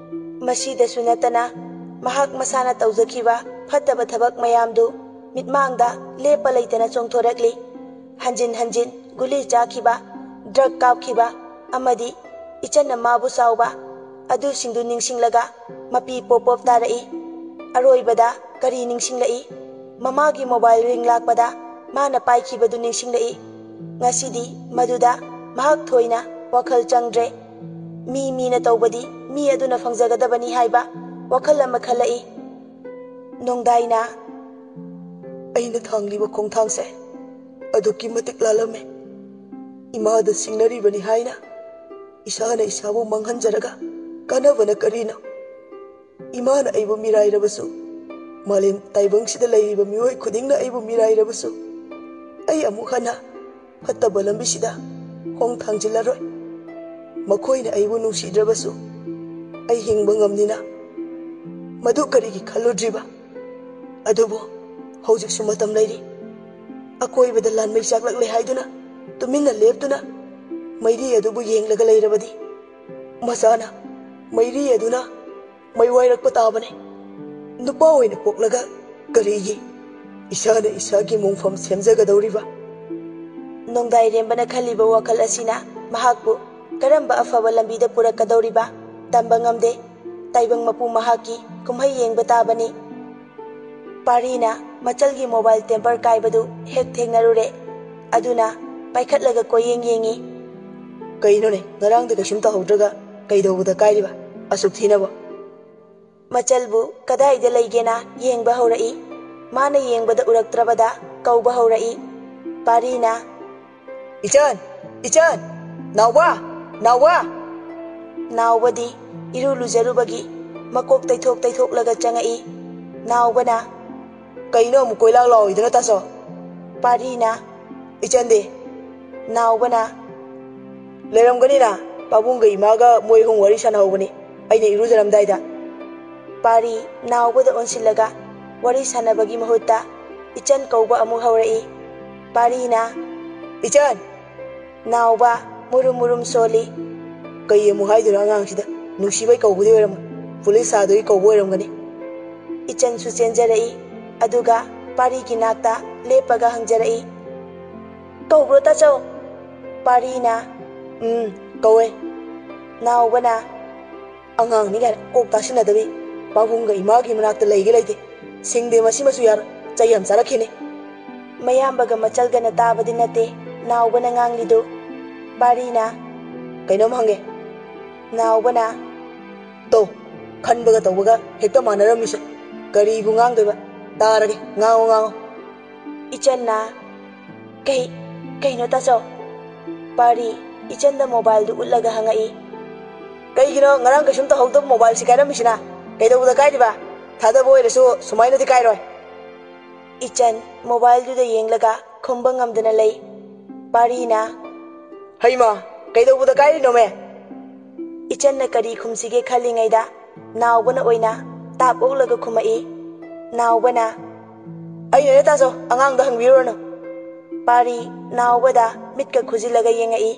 ꯃꯁꯤꯗꯁꯨ ꯅꯠꯇꯅ ꯃꯍꯥꯛ ꯃꯁꯥꯅ ꯇꯧꯖꯈꯤꯕ ꯐꯠꯇꯕ ꯊꯕꯛ ꯃꯌꯥꯝꯗꯨ ꯃꯤꯠꯃꯥꯡꯗ ꯂꯦꯞꯄ ꯂꯩꯇꯅ ꯆꯣꯡꯊꯣꯔꯛꯂꯤ꯫ ꯍꯟꯖꯤꯟ ꯍꯟꯖꯤꯟ ꯒꯨꯂꯤ ꯆꯥꯈꯤꯕ, ꯗ꯭ꯔꯒ ꯀꯥꯞꯈꯤꯕ ꯑꯃꯗꯤ ꯏꯆꯟꯅ ꯃꯥꯕꯨ ꯆꯥꯎꯕ ꯑꯗꯨꯁꯤꯡꯗꯨ ꯅꯤꯡꯁꯤꯡꯂꯒ ꯃꯄꯤ ꯄꯣꯞ ꯄꯣꯞ ꯇꯥꯔꯛꯏ꯫ ꯑꯔꯣꯏꯕꯗ ꯀꯔꯤ ꯅꯤꯡꯁꯤꯡꯂꯛꯏ? ꯃꯃꯥꯒꯤ ꯃꯣꯕꯥꯏꯜ ꯔꯤꯡ ꯂꯥꯛꯄꯗ ꯃꯥꯅ ꯄꯥꯏꯈꯤꯕꯗꯨ ꯅꯤꯡꯁꯤꯡꯂꯛꯏ꯫ ꯉꯁꯤꯗꯤ ꯃꯗꯨꯗ ꯃꯍꯥꯛ ꯊꯣꯏꯅ ꯋꯥꯈꯜ ꯆꯪꯗ꯭ꯔꯦ꯫ ꯃꯤ ꯃꯤꯅ ꯇꯧꯕꯗꯤ ꯃꯤ ꯑꯗꯨꯅ ꯐꯪꯖꯒꯗꯕꯅꯤ ꯍꯥꯏꯕ ꯋꯥꯈꯜ ꯑꯃ ꯈꯜꯂꯛꯏ꯫ ꯅꯣꯡꯗꯥꯏꯅ, "ꯑꯩꯅ ꯊꯥꯡꯂꯤꯕ ꯈꯣꯡꯊꯥꯡꯁꯦ ꯑꯗꯨꯛꯀꯤ ꯃꯇꯤꯛ ꯂꯥꯜꯂꯝꯃꯦ꯫ ꯏꯃꯥꯗ ꯁꯤꯡꯅꯔꯤꯕꯅꯤ ꯍꯥꯏꯅ ꯏꯁꯥꯅ ꯏꯁꯥꯕꯨ ꯃꯥꯡꯍꯟꯖꯔꯒ ꯀꯥꯟꯅꯕꯅ ꯀꯔꯤꯅꯣ? ꯏꯃꯥꯅ ꯑꯩꯕꯨ ꯃꯤꯔꯥꯏꯔꯕꯁꯨ, ꯃꯥꯂꯦꯝ ꯇꯥꯏꯕꯪꯁꯤꯗ ꯂꯩꯔꯤꯕ ꯃꯤꯑꯣꯏ ꯈꯨꯗꯤꯡꯅ ꯑꯩꯕꯨ ꯃꯤꯔꯥꯏꯔꯕꯁꯨ, ꯑꯩ ꯑꯃꯨꯛ ꯍꯟꯅ ꯐꯠꯇꯕ ꯂꯝꯕꯤꯁꯤꯗ ꯈꯣꯡ ꯊꯥꯡꯖꯤꯜꯂꯔꯣꯏ꯫ ꯃꯈꯣꯏꯅ ꯑꯩꯕꯨ ꯅꯨꯡꯁꯤꯗ꯭ꯔꯕꯁꯨ, ꯑꯩ ꯍꯤꯡꯕ ꯉꯝꯅꯤꯅ ꯃꯗꯨ ꯀꯔꯤꯒꯤ ꯈꯜꯂꯨꯗ꯭ꯔꯤꯕ? ꯑꯗꯨꯕꯨ ꯍꯧꯖꯤꯛꯁꯨ ꯃꯇꯝ ꯂꯩꯔꯤ꯫ ꯑꯀꯣꯏꯕꯗ ꯂꯥꯟꯃꯩ ꯆꯥꯛꯂꯛꯂꯦ ꯍꯥꯏꯗꯨꯅ ꯇꯨꯃꯤꯟꯅ ꯂꯦꯞꯇꯨꯅ ꯃꯩꯔꯤ ꯑꯗꯨꯕꯨ ꯌꯦꯡꯂꯒ ꯂꯩꯔꯕꯗꯤ, ꯃꯆꯥꯅ ꯃꯩꯔꯤ ꯑꯗꯨꯅ ꯃꯩ ꯋꯥꯏꯔꯛꯄ ꯇꯥꯕꯅꯤ꯫ ꯅꯨꯄꯥ ꯑꯣꯏꯅ ꯄꯣꯛꯂꯒ ꯀꯔꯤꯒꯤ ꯏꯁꯥꯅ ꯏꯁꯥꯒꯤ ꯃꯣꯡꯐꯝ ꯁꯦꯝꯖꯒꯗꯧꯔꯤꯕ?" ꯅꯣꯡꯗꯥꯏꯔꯦꯝꯕꯅ ꯈꯜꯂꯤꯕ ꯋꯥꯈꯜ ꯑꯁꯤꯅ ꯃꯍꯥꯛꯄꯨ ꯀꯔꯝꯕ ꯑꯐꯕ ꯂꯝꯕꯤꯗ ꯄꯨꯔꯛꯀꯗꯧꯔꯤꯕ ꯇꯝꯕ ꯉꯝꯗꯦ꯫ ꯇꯥꯏꯕꯪ ꯃꯄꯨ ꯃꯍꯥꯛꯀꯤ ꯀꯨꯝꯍꯩ ꯌꯦꯡꯕ ꯇꯥꯕꯅꯤ꯫ ꯄꯥꯔꯤꯅ ꯃꯆꯜꯒꯤ ꯃꯣꯕꯥꯏꯜ ꯇꯦꯝꯄꯔ ꯀꯥꯏꯕꯗꯨ ꯍꯦꯛ ꯊꯦꯡꯅꯔꯨꯔꯦ꯫ ꯑꯗꯨꯅ ꯄꯥꯏꯈꯠꯂꯒ ꯀꯣꯏꯌꯦꯡ ꯌꯦꯡꯉꯤ꯫ "ꯀꯩꯅꯣꯅꯦ, ꯉꯔꯥꯡꯗ ꯀꯩꯁꯨꯝ ꯇꯧꯍꯧꯗ꯭ꯔꯒ ꯀꯩꯗꯧꯕꯗ ꯀꯥꯏꯔꯤꯕ ꯑꯁꯨꯛ ꯊꯤꯅꯕꯣ?" ꯃꯆꯜꯕꯨ ꯀꯗꯥꯏꯗ ꯂꯩꯒꯦꯅ ꯌꯦꯡꯕ ꯍꯧꯔꯛꯏ꯫ ꯃꯥꯅ ꯌꯦꯡꯕꯗ ꯎꯔꯛꯇ꯭ꯔꯕꯗ ꯀꯧꯕ ꯍꯧꯔꯛꯏ꯫ ꯄꯥꯔꯤꯅ, "ꯏꯆꯟ! ꯏꯆꯟ! ꯅꯥꯎꯕ! ꯅꯥꯎꯕ!" ꯅꯥꯎꯕꯗꯤ ꯏꯔꯨ ꯂꯨꯖꯔꯨꯕꯒꯤ ꯃꯀꯣꯛ ꯇꯩꯊꯣꯛ ꯇꯩꯊꯣꯛꯂꯒ ꯆꯪꯉꯛꯏ꯫ ꯅꯥꯎꯕꯅ, "ꯀꯩꯅꯣ ꯑꯃꯨꯛ ꯀꯣꯏꯂꯥꯎ ꯂꯥꯎꯔꯤꯗꯨꯅ, ꯇꯥꯆꯧ?" ꯄꯥꯔꯤꯅ, "ꯏꯆꯟꯗꯤ?" ꯅꯥꯎꯕꯅ, "ꯂꯩꯔꯝꯒꯅꯤꯅ, ꯄꯥꯕꯨꯡꯒ ꯏꯃꯥꯒ ꯃꯣꯏ ꯑꯍꯨꯝ ꯋꯥꯔꯤ ꯁꯥꯟꯅꯍꯧꯕꯅꯤ꯫ ꯑꯩꯅ ꯏꯔꯨꯖꯔꯝꯗꯥꯏꯗ꯫ ꯄꯥꯔꯤ ꯅꯥꯎꯕꯗ ꯑꯣꯟꯁꯤꯜꯂꯒ ꯋꯥꯔꯤ ꯁꯥꯟꯅꯕꯒꯤ ꯃꯍꯨꯠꯇ ꯏꯆꯟ ꯀꯧꯕ ꯑꯃꯨꯛ ꯍꯧꯔꯛꯏ꯫ ꯄꯥꯔꯤꯅ, "ꯏꯆꯟ!" ꯅꯥꯎꯕ ꯃꯨꯔꯨꯝ ꯃꯨꯔꯨꯝ ꯁꯣꯜꯂꯤ꯫ ꯀꯩ ꯑꯃꯨꯛ ꯍꯥꯏꯗꯣꯏꯅꯣ ꯑꯉꯥꯡꯁꯤꯗ? ꯅꯨꯡꯁꯤꯕꯩ ꯀꯧꯕꯗꯤ ꯑꯣꯏꯔꯝꯃꯣꯏ, ꯄꯨꯂꯤꯁ ꯁꯥꯗꯣꯏꯒꯤ ꯀꯧꯕ ꯑꯣꯏꯔꯝꯒꯅꯤ꯫ ꯏꯆꯟꯁꯨ ꯆꯦꯟꯖꯔꯛꯏ, ꯑꯗꯨꯒ ꯄꯥꯔꯤꯒꯤ ꯅꯥꯛꯇ ꯂꯦꯞꯄꯒ ꯍꯪꯖꯔꯛꯏ, "ꯀꯧꯕ꯭ꯔꯣ ꯇꯥꯆꯧ?" ꯄꯥꯔꯤꯅ, "ꯎꯝ, ꯀꯧꯋꯦ꯫" ꯅꯥꯎꯕꯅ, "ꯑꯉꯥꯡꯅꯤ ꯀꯥꯏꯅ ꯀꯣꯛ ꯇꯥꯁꯤꯟꯅꯗꯕꯤ, ꯄꯥꯕꯨꯡꯒ ꯏꯃꯥꯒꯤ ꯃꯅꯥꯛꯇ ꯂꯩꯒꯦ ꯂꯩꯇꯦ꯫ ꯁꯤꯡꯗꯦ ꯃꯁꯤꯃꯁꯨ ꯌꯥꯔꯣꯏ, ꯆꯩ ꯌꯥꯝ ꯆꯥꯔꯛꯈꯤꯅꯤ꯫" ꯃꯌꯥꯝꯕꯒ ꯃꯆꯜꯒꯅ ꯇꯥꯕꯗꯤ ꯅꯠꯇꯦ ꯅꯥꯎꯕꯅ ꯉꯥꯡꯂꯤꯗꯨ꯫ ꯄꯥꯔꯤꯅ, "ꯀꯩꯅꯣꯝ ꯍꯪꯒꯦ꯫" ꯅꯥꯎꯕꯅ, "ꯇꯣ, ꯈꯟꯕꯒ ꯇꯧꯕꯒ ꯍꯦꯛꯇ ꯃꯥꯟꯅꯔꯝꯃꯤꯁꯦ꯫ ꯀꯔꯤꯕꯨ ꯉꯥꯡꯗꯣꯏꯕ? ꯇꯥꯔꯒꯦ, ꯉꯥꯡꯉꯣ, ꯉꯥꯡꯉꯣ꯫" ꯏꯆꯟꯅ, "ꯀꯩ, ꯀꯩꯅꯣ ꯇꯥꯆꯧ?" ꯄꯥꯔꯤ ꯏꯆꯟꯗ ꯃꯣꯕꯥꯏꯜꯗꯨ ꯎꯠꯂꯒ ꯍꯪꯉꯛꯏ꯫ "ꯀꯩꯒꯤꯅꯣ ꯉꯔꯥꯡ ꯀꯩꯁꯨꯝ ꯇꯧꯍꯧꯗꯕ ꯃꯣꯕꯥꯏꯜꯁꯤ ꯀꯥꯏꯔꯝꯃꯤꯁꯤꯅ? ꯀꯩꯗꯧꯕꯗ ꯀꯥꯏꯔꯤꯕ? ꯊꯥꯗꯕ ꯑꯣꯏꯔꯁꯨ ꯁꯨꯃꯥꯏꯅꯗꯤ ꯀꯥꯏꯔꯣꯏ꯫" ꯏꯆꯟ ꯃꯣꯕꯥꯏꯜꯗꯨꯗ ꯌꯦꯡꯂꯒ ꯈꯨꯝꯕ ꯉꯝꯗꯅ ꯂꯩ꯫ ꯄꯥꯔꯤꯅ, "ꯍꯩꯃꯥ, ꯀꯩꯗꯧꯕꯗ ꯀꯥꯏꯔꯤꯅꯣꯃꯦ?" ꯏꯆꯟꯅ ꯀꯔꯤ ꯈꯨꯝꯁꯤꯒꯦ ꯈꯜꯂꯤꯉꯩꯗ ꯅꯥꯎꯕꯅ ꯑꯣꯏꯅ ꯇꯥꯞ ꯑꯣꯛꯂꯒ ꯈꯨꯝꯃꯛꯏ꯫ ꯅꯥꯎꯕꯅ, "ꯑꯩꯅꯅꯦ ꯇꯥꯆꯧ, ꯑꯉꯥꯡꯗ ꯍꯪꯕꯤꯔꯨꯔꯅꯨ꯫" ꯄꯥꯔꯤ ꯅꯥꯎꯕꯗ ꯃꯤꯠꯀ ꯈꯨꯖꯤꯜꯂꯒ ꯌꯦꯡꯉꯛꯏ꯫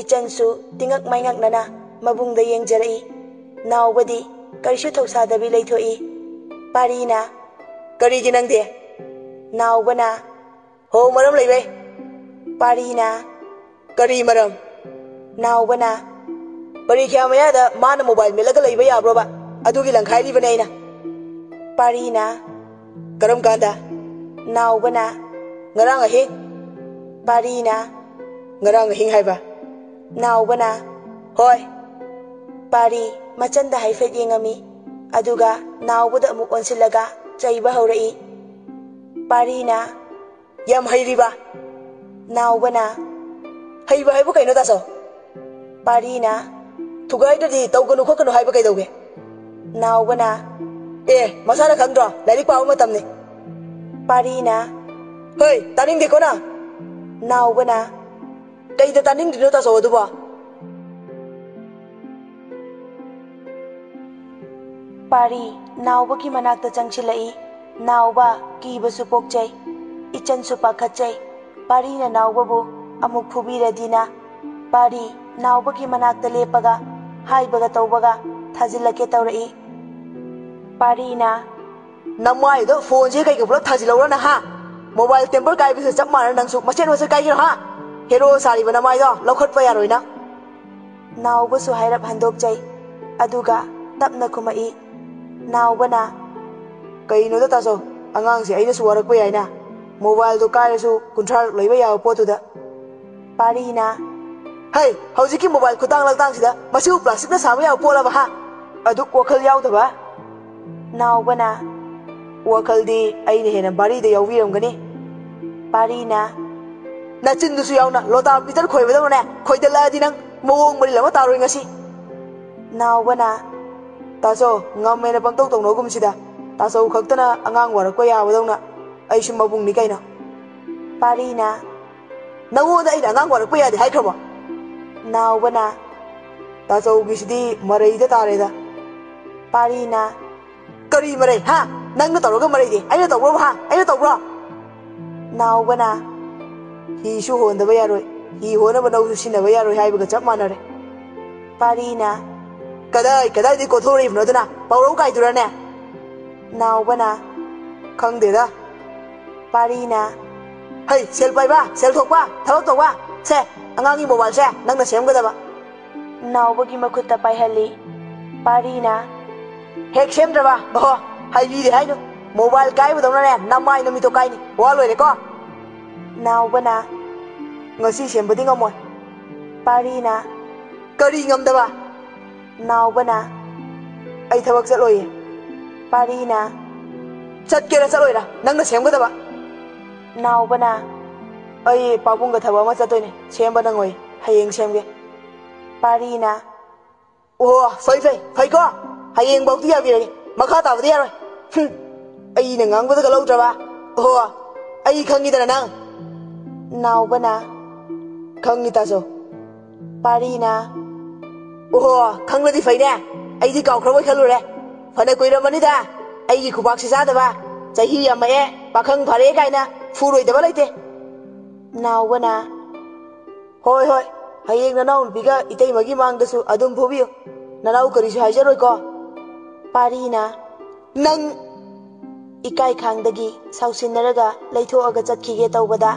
ꯏꯆꯟꯁꯨ ꯇꯤꯉꯛ ꯃꯩꯉꯛꯅꯅ ꯃꯕꯨꯡꯗ ꯌꯦꯡꯖꯔꯛꯏ꯫ ꯅꯥꯎꯕꯗꯤ ꯀꯔꯤꯁꯨ ꯊꯧꯁꯥꯗꯕꯤ ꯂꯩꯊꯣꯛꯏ꯫ ꯄꯥꯔꯤꯅ, "ꯀꯔꯤꯒꯤ ꯅꯪꯗꯤ?" ꯅꯥꯎꯕꯅ, "ꯍꯣ, ꯃꯔꯝ ꯂꯩꯕꯩ꯫" ꯄꯥꯔꯤꯅ, "ꯀꯔꯤ ꯃꯔꯝ?" ꯅꯥꯎꯕꯅ, "ꯄꯔꯤꯈ꯭ꯌꯥ ꯃꯌꯥꯗ ꯃꯥꯅ ꯃꯣꯕꯥꯏꯜ ꯃꯦꯠꯂꯒ ꯂꯩꯕ ꯌꯥꯕ꯭ꯔꯣꯕ? ꯑꯗꯨꯒꯤ ꯂꯪꯈꯥꯏꯔꯤꯕꯅꯦ ꯑꯩꯅ꯫" ꯄꯥꯔꯤꯅ, "ꯀꯔꯝ ꯀꯥꯟꯗ?" ꯅꯥꯎꯕꯅ, "ꯉꯔꯥꯡ ꯑꯍꯤꯡ꯫" ꯄꯥꯔꯤꯅ, "ꯉꯔꯥꯡ ꯑꯍꯤꯡ ꯍꯥꯏꯕ?" ꯅꯥꯎꯕꯅ, "ꯍꯣꯏ꯫" ꯄꯥꯔꯤ ꯃꯆꯟꯗ ꯍꯥꯏꯐꯦꯠ ꯌꯦꯡꯉꯝꯃꯤ, ꯑꯗꯨꯒ ꯅꯥꯎꯕꯗ ꯑꯃꯨꯛ ꯑꯣꯟꯁꯤꯜꯂꯒ ꯆꯩꯕ ꯍꯧꯔꯛꯏ꯫ ꯄꯥꯔꯤꯅ, "ꯌꯥꯝ ꯍꯩꯔꯤꯕ?" ꯅꯥꯎꯕꯅ, "ꯍꯩꯕ ꯍꯥꯏꯕꯨ ꯀꯩꯅꯣ ꯇꯥꯆꯧ?" ꯄꯥꯔꯤꯅ, "ꯊꯨꯒꯥꯏꯗ꯭ꯔꯗꯤ ꯇꯧꯒꯅꯨ ꯈꯣꯠꯀꯅꯨ ꯍꯥꯏꯕ ꯀꯩꯗꯧꯒꯦ?" ꯅꯥꯎꯕꯅ, "ꯑꯦ, ꯃꯁꯥꯅ ꯈꯪꯗ꯭ꯔꯣ? ꯂꯥꯏꯔꯤꯛ ꯄꯥꯕ ꯃꯇꯝꯅꯤ꯫" ꯄꯥꯔꯤꯅ, "ꯍꯣꯏ, ꯇꯥꯅꯤꯡꯗꯦꯀꯣ ꯅꯪ?" ꯅꯥꯎꯕꯅ, "ꯀꯩꯗ ꯇꯥꯅꯤꯡꯗ꯭ꯔꯤꯅꯣ ꯇꯥꯆꯧ ꯑꯗꯨꯕꯣ?" ꯄꯥꯔꯤ ꯅꯥꯎꯕꯒꯤ ꯃꯅꯥꯛꯇ ꯆꯪꯁꯤꯜꯂꯛꯏ꯫ ꯅꯥꯎꯕ ꯀꯤꯕꯁꯨ ꯄꯣꯛꯆꯩ, ꯏꯆꯟꯁꯨ ꯄꯥꯈꯠꯆꯩ꯫ ꯄꯥꯔꯤꯅ ꯅꯥꯎꯕꯕꯨ ꯑꯃꯨꯛ ꯐꯨꯕꯤꯔꯗꯤꯅ꯫ ꯄꯥꯔꯤ ꯅꯥꯎꯕꯒꯤ ꯃꯅꯥꯛꯇ ꯂꯦꯞꯄꯒ ꯍꯥꯏꯕꯒ ꯇꯧꯕꯒ ꯊꯥꯖꯤꯜꯂꯛꯀꯦ ꯇꯧꯔꯛꯏ꯫ ꯄꯥꯔꯤꯅ, "ꯅꯃꯥꯏꯗꯣ ꯐꯣꯟꯁꯦ ꯀꯩꯒ ꯄꯨꯂꯞ ꯊꯥꯖꯤꯜꯍꯧꯔꯅ ꯍꯥ? ꯃꯣꯕꯥꯏꯜ ꯇꯦꯝꯄꯔ ꯀꯥꯏꯕꯁꯤꯒ ꯆꯞ ꯃꯥꯟꯅ ꯅꯪꯁꯨ ꯃꯁꯦꯟ ꯃꯁꯦꯟ ꯀꯥꯏꯒꯦꯔꯣ ꯍꯥ? ꯍꯦꯔꯣ ꯁꯥꯔꯤꯕ ꯅꯃꯥꯏꯗꯣ ꯂꯧꯈꯠꯄ ꯌꯥꯔꯣꯏ ꯅꯪ꯫" ꯅꯥꯎꯕꯁꯨ ꯍꯥꯏꯔꯞ ꯍꯟꯗꯣꯛꯆꯩ꯫ ꯑꯗꯨꯒ ꯇꯞꯅ ꯈꯨꯝꯃꯛꯏ꯫ ꯅꯥꯎꯕꯅ, "ꯀꯩꯅꯣꯗ ꯇꯥꯆꯧ, ꯑꯉꯥꯡꯁꯦ ꯑꯩꯅꯁꯨ ꯋꯥꯔꯛꯄ ꯌꯥꯏꯅ꯫ ꯃꯣꯕꯥꯏꯜꯗꯣ ꯀꯥꯏꯔꯁꯨ ꯀꯨꯟꯊ꯭ꯔꯥꯔꯛ ꯂꯩꯕ ꯌꯥꯕ ꯄꯣꯠꯇꯨꯗ꯫" ꯄꯥꯔꯤꯅ, "ꯍꯩ, ꯍꯧꯖꯤꯛꯀꯤ ꯃꯣꯕꯥꯏꯜ ꯈꯨꯇꯥꯡ ꯂꯛꯇꯥꯡꯁꯤꯗ ꯃꯁꯤꯕꯨ ꯄ꯭ꯂꯥꯁꯇꯤꯛꯅ ꯁꯥꯕ ꯌꯥꯕ ꯄꯣꯠꯂꯕ ꯍꯥ?" ꯑꯗꯨꯛ ꯋꯥꯈꯜ ꯌꯥꯎꯗꯕ꯫ ꯅꯥꯎꯕꯅ, "ꯋꯥꯈꯜꯗꯤ ꯑꯩꯅ ꯍꯦꯟꯅ ꯚꯥꯔꯤꯗ ꯌꯥꯎꯕꯤꯔꯝꯒꯅꯤ꯫" ꯄꯥꯔꯤꯅ, "ꯅꯆꯤꯟꯗꯨꯁꯨ ꯌꯥꯎꯅ ꯂꯣꯇꯥ ꯄꯤꯇꯔ ꯈꯣꯏꯕꯗꯧꯅꯅꯦ ꯈꯣꯏꯗꯠꯂꯛꯑꯗꯤ ꯅꯪ ꯃꯑꯣꯡ ꯃꯔꯤꯜ ꯑꯃ ꯇꯥꯔꯣꯏ ꯉꯁꯤ꯫" ꯅꯥꯎꯕꯅ, "ꯇꯥꯆꯧ, ꯉꯝꯃꯦꯅ ꯄꯪꯇꯧ ꯇꯧꯅꯒꯨꯝꯁꯤꯗ꯫ ꯇꯥꯆꯧ ꯈꯛꯇꯅ ꯑꯉꯥꯡ ꯋꯥꯔꯛꯄ ꯌꯥꯕꯗꯧꯅ ꯑꯩꯁꯨ ꯃꯕꯨꯡꯅꯤ ꯀꯩꯅꯣ꯫" ꯄꯥꯔꯤꯅ, "ꯅꯪꯉꯣꯟꯗ ꯑꯩꯅ ꯑꯉꯥꯡ ꯋꯥꯔꯛꯄ ꯌꯥꯗꯦ ꯍꯥꯏꯈ꯭ꯔꯕꯣ?" ꯅꯥꯎꯕꯅ, "ꯇꯥꯆꯧꯒꯤꯁꯤꯗꯤ ꯃꯔꯩꯗ ꯇꯥꯔꯦꯗ꯫" ꯄꯥꯔꯤꯅ, "ꯀꯔꯤ ꯃꯔꯩ ꯍꯥ? ꯅꯪꯅ ꯇꯧꯔꯒ ꯃꯔꯩꯗꯤ ꯑꯩꯅ ꯇꯧꯕ꯭ꯔꯣ ꯍꯥ? ꯑꯩꯅ ꯇꯧꯕ꯭ꯔꯣ?" ꯅꯥꯎꯕꯅ, "ꯍꯤꯁꯨ ꯍꯣꯟꯗꯕ ꯌꯥꯔꯣꯏ, ꯍꯤ ꯍꯣꯟꯅꯕ ꯅꯧꯁꯨ ꯁꯤꯟꯅꯕ ꯌꯥꯔꯣꯏ ꯍꯥꯏꯕꯒ ꯆꯞ ꯃꯥꯟꯅꯔꯦ꯫" ꯄꯥꯔꯤꯅ, "ꯀꯗꯥꯏ ꯀꯗꯥꯏꯗꯒꯤ ꯀꯣꯊꯣꯔꯛꯏꯕꯅꯣ ꯑꯗꯨꯅ? ꯄꯥꯎꯔꯧ ꯀꯥꯏꯗꯨꯔꯅꯦ?" ꯅꯥꯎꯕꯅ, "ꯈꯪꯗꯦꯗ꯫" ꯄꯥꯔꯤꯅ, "ꯍꯩ, ꯁꯦꯜ ꯄꯥꯏꯕ, ꯁꯦꯜ ꯊꯣꯛꯄ, ꯊꯕꯛ ꯇꯧꯕ, ꯁꯦ, ꯑꯉꯥꯡꯒꯤ ꯃꯣꯕꯥꯏꯜꯁꯦ ꯅꯪꯅ ꯁꯦꯝꯒꯗꯕ꯫" ꯅꯥꯎꯕꯒꯤ ꯃꯈꯨꯠꯇ ꯄꯥꯏꯍꯜꯂꯤ꯫ ꯄꯥꯔꯤꯅ, "ꯍꯦꯛ ꯁꯦꯝꯗ꯭ꯔꯕ, ꯑꯣꯍꯣ, ꯍꯥꯏꯕꯤꯔꯦ ꯍꯥꯏꯅꯨ꯫ ꯃꯣꯕꯥꯏꯜ ꯀꯥꯏꯕꯗꯧꯅꯅꯦ ꯅꯃꯥꯏ ꯅꯃꯤꯠꯇꯣ ꯀꯥꯏꯅꯤ꯫ ꯋꯥ ꯂꯣꯏꯔꯦꯀꯣ?" ꯅꯥꯎꯕꯅ, "ꯉꯁꯤ ꯁꯦꯝꯕꯗꯤ ꯉꯝꯃꯣꯏ꯫" ꯄꯥꯔꯤꯅ, "ꯀꯔꯤ ꯉꯝꯗꯕ?" ꯅꯥꯎꯕꯅ, "ꯑꯩ ꯊꯕꯛ ꯆꯠꯂꯣꯏꯌꯦ꯫" ꯄꯥꯔꯤꯅ, "ꯆꯠꯀꯦꯔꯥ ꯆꯠꯂꯣꯏꯔꯥ ꯅꯪꯅ ꯁꯦꯝꯒꯗꯕ꯫" ꯅꯥꯎꯕꯅ, "ꯑꯩ ꯄꯥꯕꯨꯡꯒ ꯊꯕꯛ ꯑꯃ ꯆꯠꯇꯣꯏꯅꯦ, ꯁꯦꯝꯕ ꯅꯪꯉꯣꯏ, ꯍꯌꯦꯡ ꯁꯦꯝꯒꯦ꯫" ꯄꯥꯔꯤꯅ, "ꯑꯣ, ꯐꯩ ꯐꯩ, ꯐꯩꯀꯣ, ꯍꯌꯦꯡꯐꯥꯎꯗꯤ ꯌꯥꯕꯤꯔꯒꯦ, ꯃꯈꯥ ꯇꯥꯕꯗꯤ ꯌꯥꯔꯣꯏ꯫ ꯍꯨꯝ, ꯑꯩꯅ ꯉꯥꯡꯕꯗꯒ ꯂꯧꯗ꯭ꯔꯕ? ꯑꯣ, ꯑꯩ ꯈꯪꯉꯤꯗꯅ ꯅꯪ꯫" ꯅꯥꯎꯕꯅ, "ꯈꯪꯉꯤ ꯇꯥꯆꯧ꯫" ꯄꯥꯔꯤꯅ, "ꯑꯣꯍꯣ, ꯈꯪꯂꯗꯤ ꯐꯩꯅꯦ, ꯑꯩꯗꯤ ꯀꯥꯎꯈ꯭ꯔꯕꯣꯏ ꯈꯜꯂꯨꯔꯦ꯫ ꯐꯅ ꯀꯨꯏꯔꯝꯃꯅꯤꯗ ꯑꯩꯒꯤ ꯈꯨꯕꯥꯛꯁꯤ ꯆꯥꯗꯕ꯫ ꯆꯍꯤ ꯌꯥꯝꯃꯛꯑꯦ, ꯄꯥꯈꯪ ꯐꯔꯦ ꯀꯥꯏꯅ ꯐꯨꯔꯣꯏꯗꯕ ꯂꯩꯇꯦ꯫ ꯅꯥꯎꯕꯅ, "ꯍꯣꯏ, ꯍꯣꯏ, ꯍꯌꯦꯡ ꯅꯅꯥꯎ ꯅꯨꯄꯤꯒ ꯏꯇꯩꯃꯒꯤ ꯃꯥꯡꯗꯁꯨ ꯑꯗꯨꯝ ꯐꯨꯕꯤꯌꯨ꯫ ꯅꯅꯥꯎ ꯀꯔꯤꯁꯨ ꯍꯥꯏꯖꯔꯣꯏꯀꯣ?" ꯄꯥꯔꯤꯅ, "ꯅꯪ!" ꯏꯀꯥꯏ ꯈꯥꯡꯗꯒꯤ ꯁꯥꯎꯁꯤꯟꯅꯔꯒ ꯂꯩꯊꯣꯛꯑꯒ ꯆꯠꯈꯤꯒꯦ ꯇꯧꯕꯗ,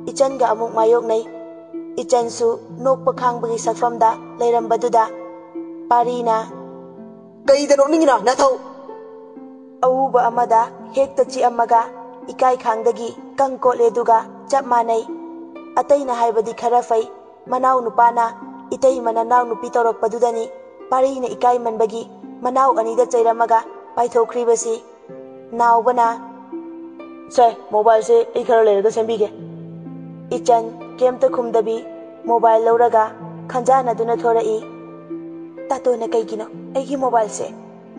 ꯏꯆꯟꯒ ꯑꯃꯨꯛ ꯃꯥꯌꯣꯛꯅꯩ꯫ ꯏꯆꯟꯁꯨ ꯅꯣꯛꯄ ꯈꯥꯡꯕꯒꯤ ꯁꯛꯐꯝꯗ ꯂꯩꯔꯝꯕꯗꯨꯗ, ꯄꯥꯔꯤꯅ, "ꯀꯩꯗ ꯅꯣꯛꯅꯤꯡꯉꯤꯅꯣ, ꯅꯊꯧ?" ꯑꯎꯕ ꯑꯃꯗ ꯍꯦꯛꯇ ꯆꯤꯛꯑꯝꯃꯒ ꯏꯀꯥꯏ ꯈꯥꯡꯗꯒꯤ ꯀꯪ ꯀꯣꯠꯂꯦ, ꯑꯗꯨꯒ ꯆꯞ ꯃꯥꯟꯅꯩ꯫ ꯑꯇꯩꯅ ꯍꯥꯏꯕꯗꯤ ꯈꯔ ꯐꯩ, ꯃꯅꯥꯎ ꯅꯨꯄꯥꯅ ꯏꯇꯩꯃ ꯅꯅꯥꯎ ꯅꯨꯄꯤ ꯇꯧꯔꯛꯄꯗꯨꯗꯅꯤ ꯄꯥꯔꯤꯅ ꯏꯀꯥꯏꯃꯟꯕꯒꯤ ꯃꯅꯥꯎ ꯑꯅꯤꯗ ꯆꯩꯔꯝꯃꯒ ꯄꯥꯏꯊꯣꯛꯈ꯭ꯔꯤꯕꯁꯤ꯫ ꯅꯥꯎꯕꯅ, "ꯁꯦ, ꯃꯣꯕꯥꯏꯜꯁꯦ ꯑꯩ ꯈꯔ ꯂꯩꯔꯒ ꯁꯦꯝꯕꯤꯒꯦ꯫" ꯏꯆꯟ ꯀꯩꯝꯇ ꯈꯨꯝꯗꯕꯤ ꯃꯣꯕꯥꯏꯜ ꯂꯧꯔꯒ ꯈꯟꯖꯥꯟꯅꯗꯨꯅ ꯊꯣꯔꯛꯏ꯫ "ꯇꯥꯇꯣꯅ ꯀꯩꯒꯤꯅꯣ ꯑꯩꯒꯤ ꯃꯣꯕꯥꯏꯜꯁꯦ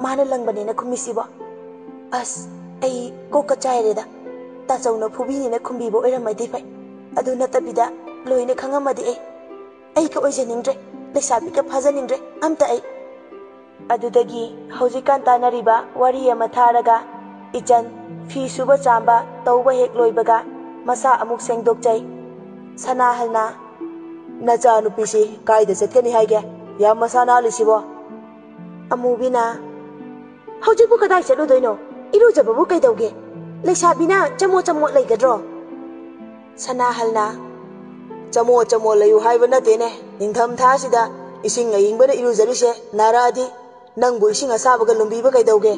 ꯃꯥꯅ ꯂꯪꯕꯅꯦꯅ ꯈꯨꯝꯃꯤꯁꯤꯕꯣ? ꯑꯁ, ꯑꯩ ꯀꯣꯛꯀ ꯆꯥꯏꯔꯦꯗ꯫ ꯇꯥꯆꯧꯅ ꯐꯨꯕꯤꯅꯦꯅ ꯈꯨꯝꯕꯤꯕ ꯑꯣꯏꯔꯝꯃꯗꯤ ꯐꯩ꯫ ꯑꯗꯨ ꯅꯠꯇꯕꯤꯗ ꯂꯣꯏꯅ ꯈꯪꯉꯝꯃꯗꯤ ꯑꯩ, ꯑꯩꯒ ꯑꯣꯏꯖꯅꯤꯡꯗ꯭ꯔꯦ, ꯂꯩꯁꯥꯕꯤꯒ ꯐꯥꯖꯅꯤꯡꯗ꯭ꯔꯦ ꯑꯝꯇ ꯑꯩ꯫" ꯑꯗꯨꯗꯒꯤ ꯍꯧꯖꯤꯛꯀꯥꯟ ꯇꯥꯟꯅꯔꯤꯕ ꯋꯥꯔꯤ ꯑꯃ ꯊꯥꯔꯒ, ꯏꯆꯟ ꯐꯤ ꯁꯨꯕ ꯆꯥꯝꯕ ꯇꯧꯕ ꯍꯦꯛ ꯂꯣꯏꯕꯒ ꯃꯁꯥ ꯑꯃꯨꯛ ꯁꯦꯡꯗꯣꯛꯆꯩ꯫ ꯁꯅꯥꯍꯜꯅ, "ꯅꯆꯥꯅꯨꯄꯤꯁꯤ ꯀꯥꯏꯗ ꯆꯠꯀꯅꯤ ꯍꯥꯏꯒꯦ? ꯌꯥꯝ ꯃꯁꯥ ꯅꯥꯜꯂꯤꯁꯤꯕꯣ?" ꯑꯃꯨꯕꯤꯅ, "ꯍꯧꯖꯤꯛꯄꯨ ꯀꯗꯥꯏ ꯆꯠꯂꯨꯗꯣꯏꯅꯣ? ꯏꯔꯨꯖꯕꯕꯨ ꯀꯩꯗꯧꯒꯦ? ꯂꯩꯁꯥꯕꯤꯅ ꯆꯃꯣꯠ ꯆꯃꯣꯠ ꯂꯩꯒꯗ꯭ꯔꯣ?" ꯁꯅꯥꯍꯜꯅ, "ꯆꯃꯣꯠ ꯆꯃꯣꯠ ꯂꯩꯌꯨ ꯍꯥꯏꯕ ꯅꯠꯇꯦꯅꯦ, ꯅꯤꯡꯊꯝ ꯊꯥꯁꯤꯗ ꯏꯁꯤꯡ ꯑꯏꯪꯕꯅ ꯏꯔꯨꯖꯔꯤꯁꯦ ꯅꯥꯔꯛꯑꯗꯤ ꯅꯪꯕꯨ ꯏꯁꯤꯡ ꯑꯁꯥꯕꯒ ꯂꯨꯝꯕꯤꯕ ꯀꯩꯗꯧꯒꯦ?"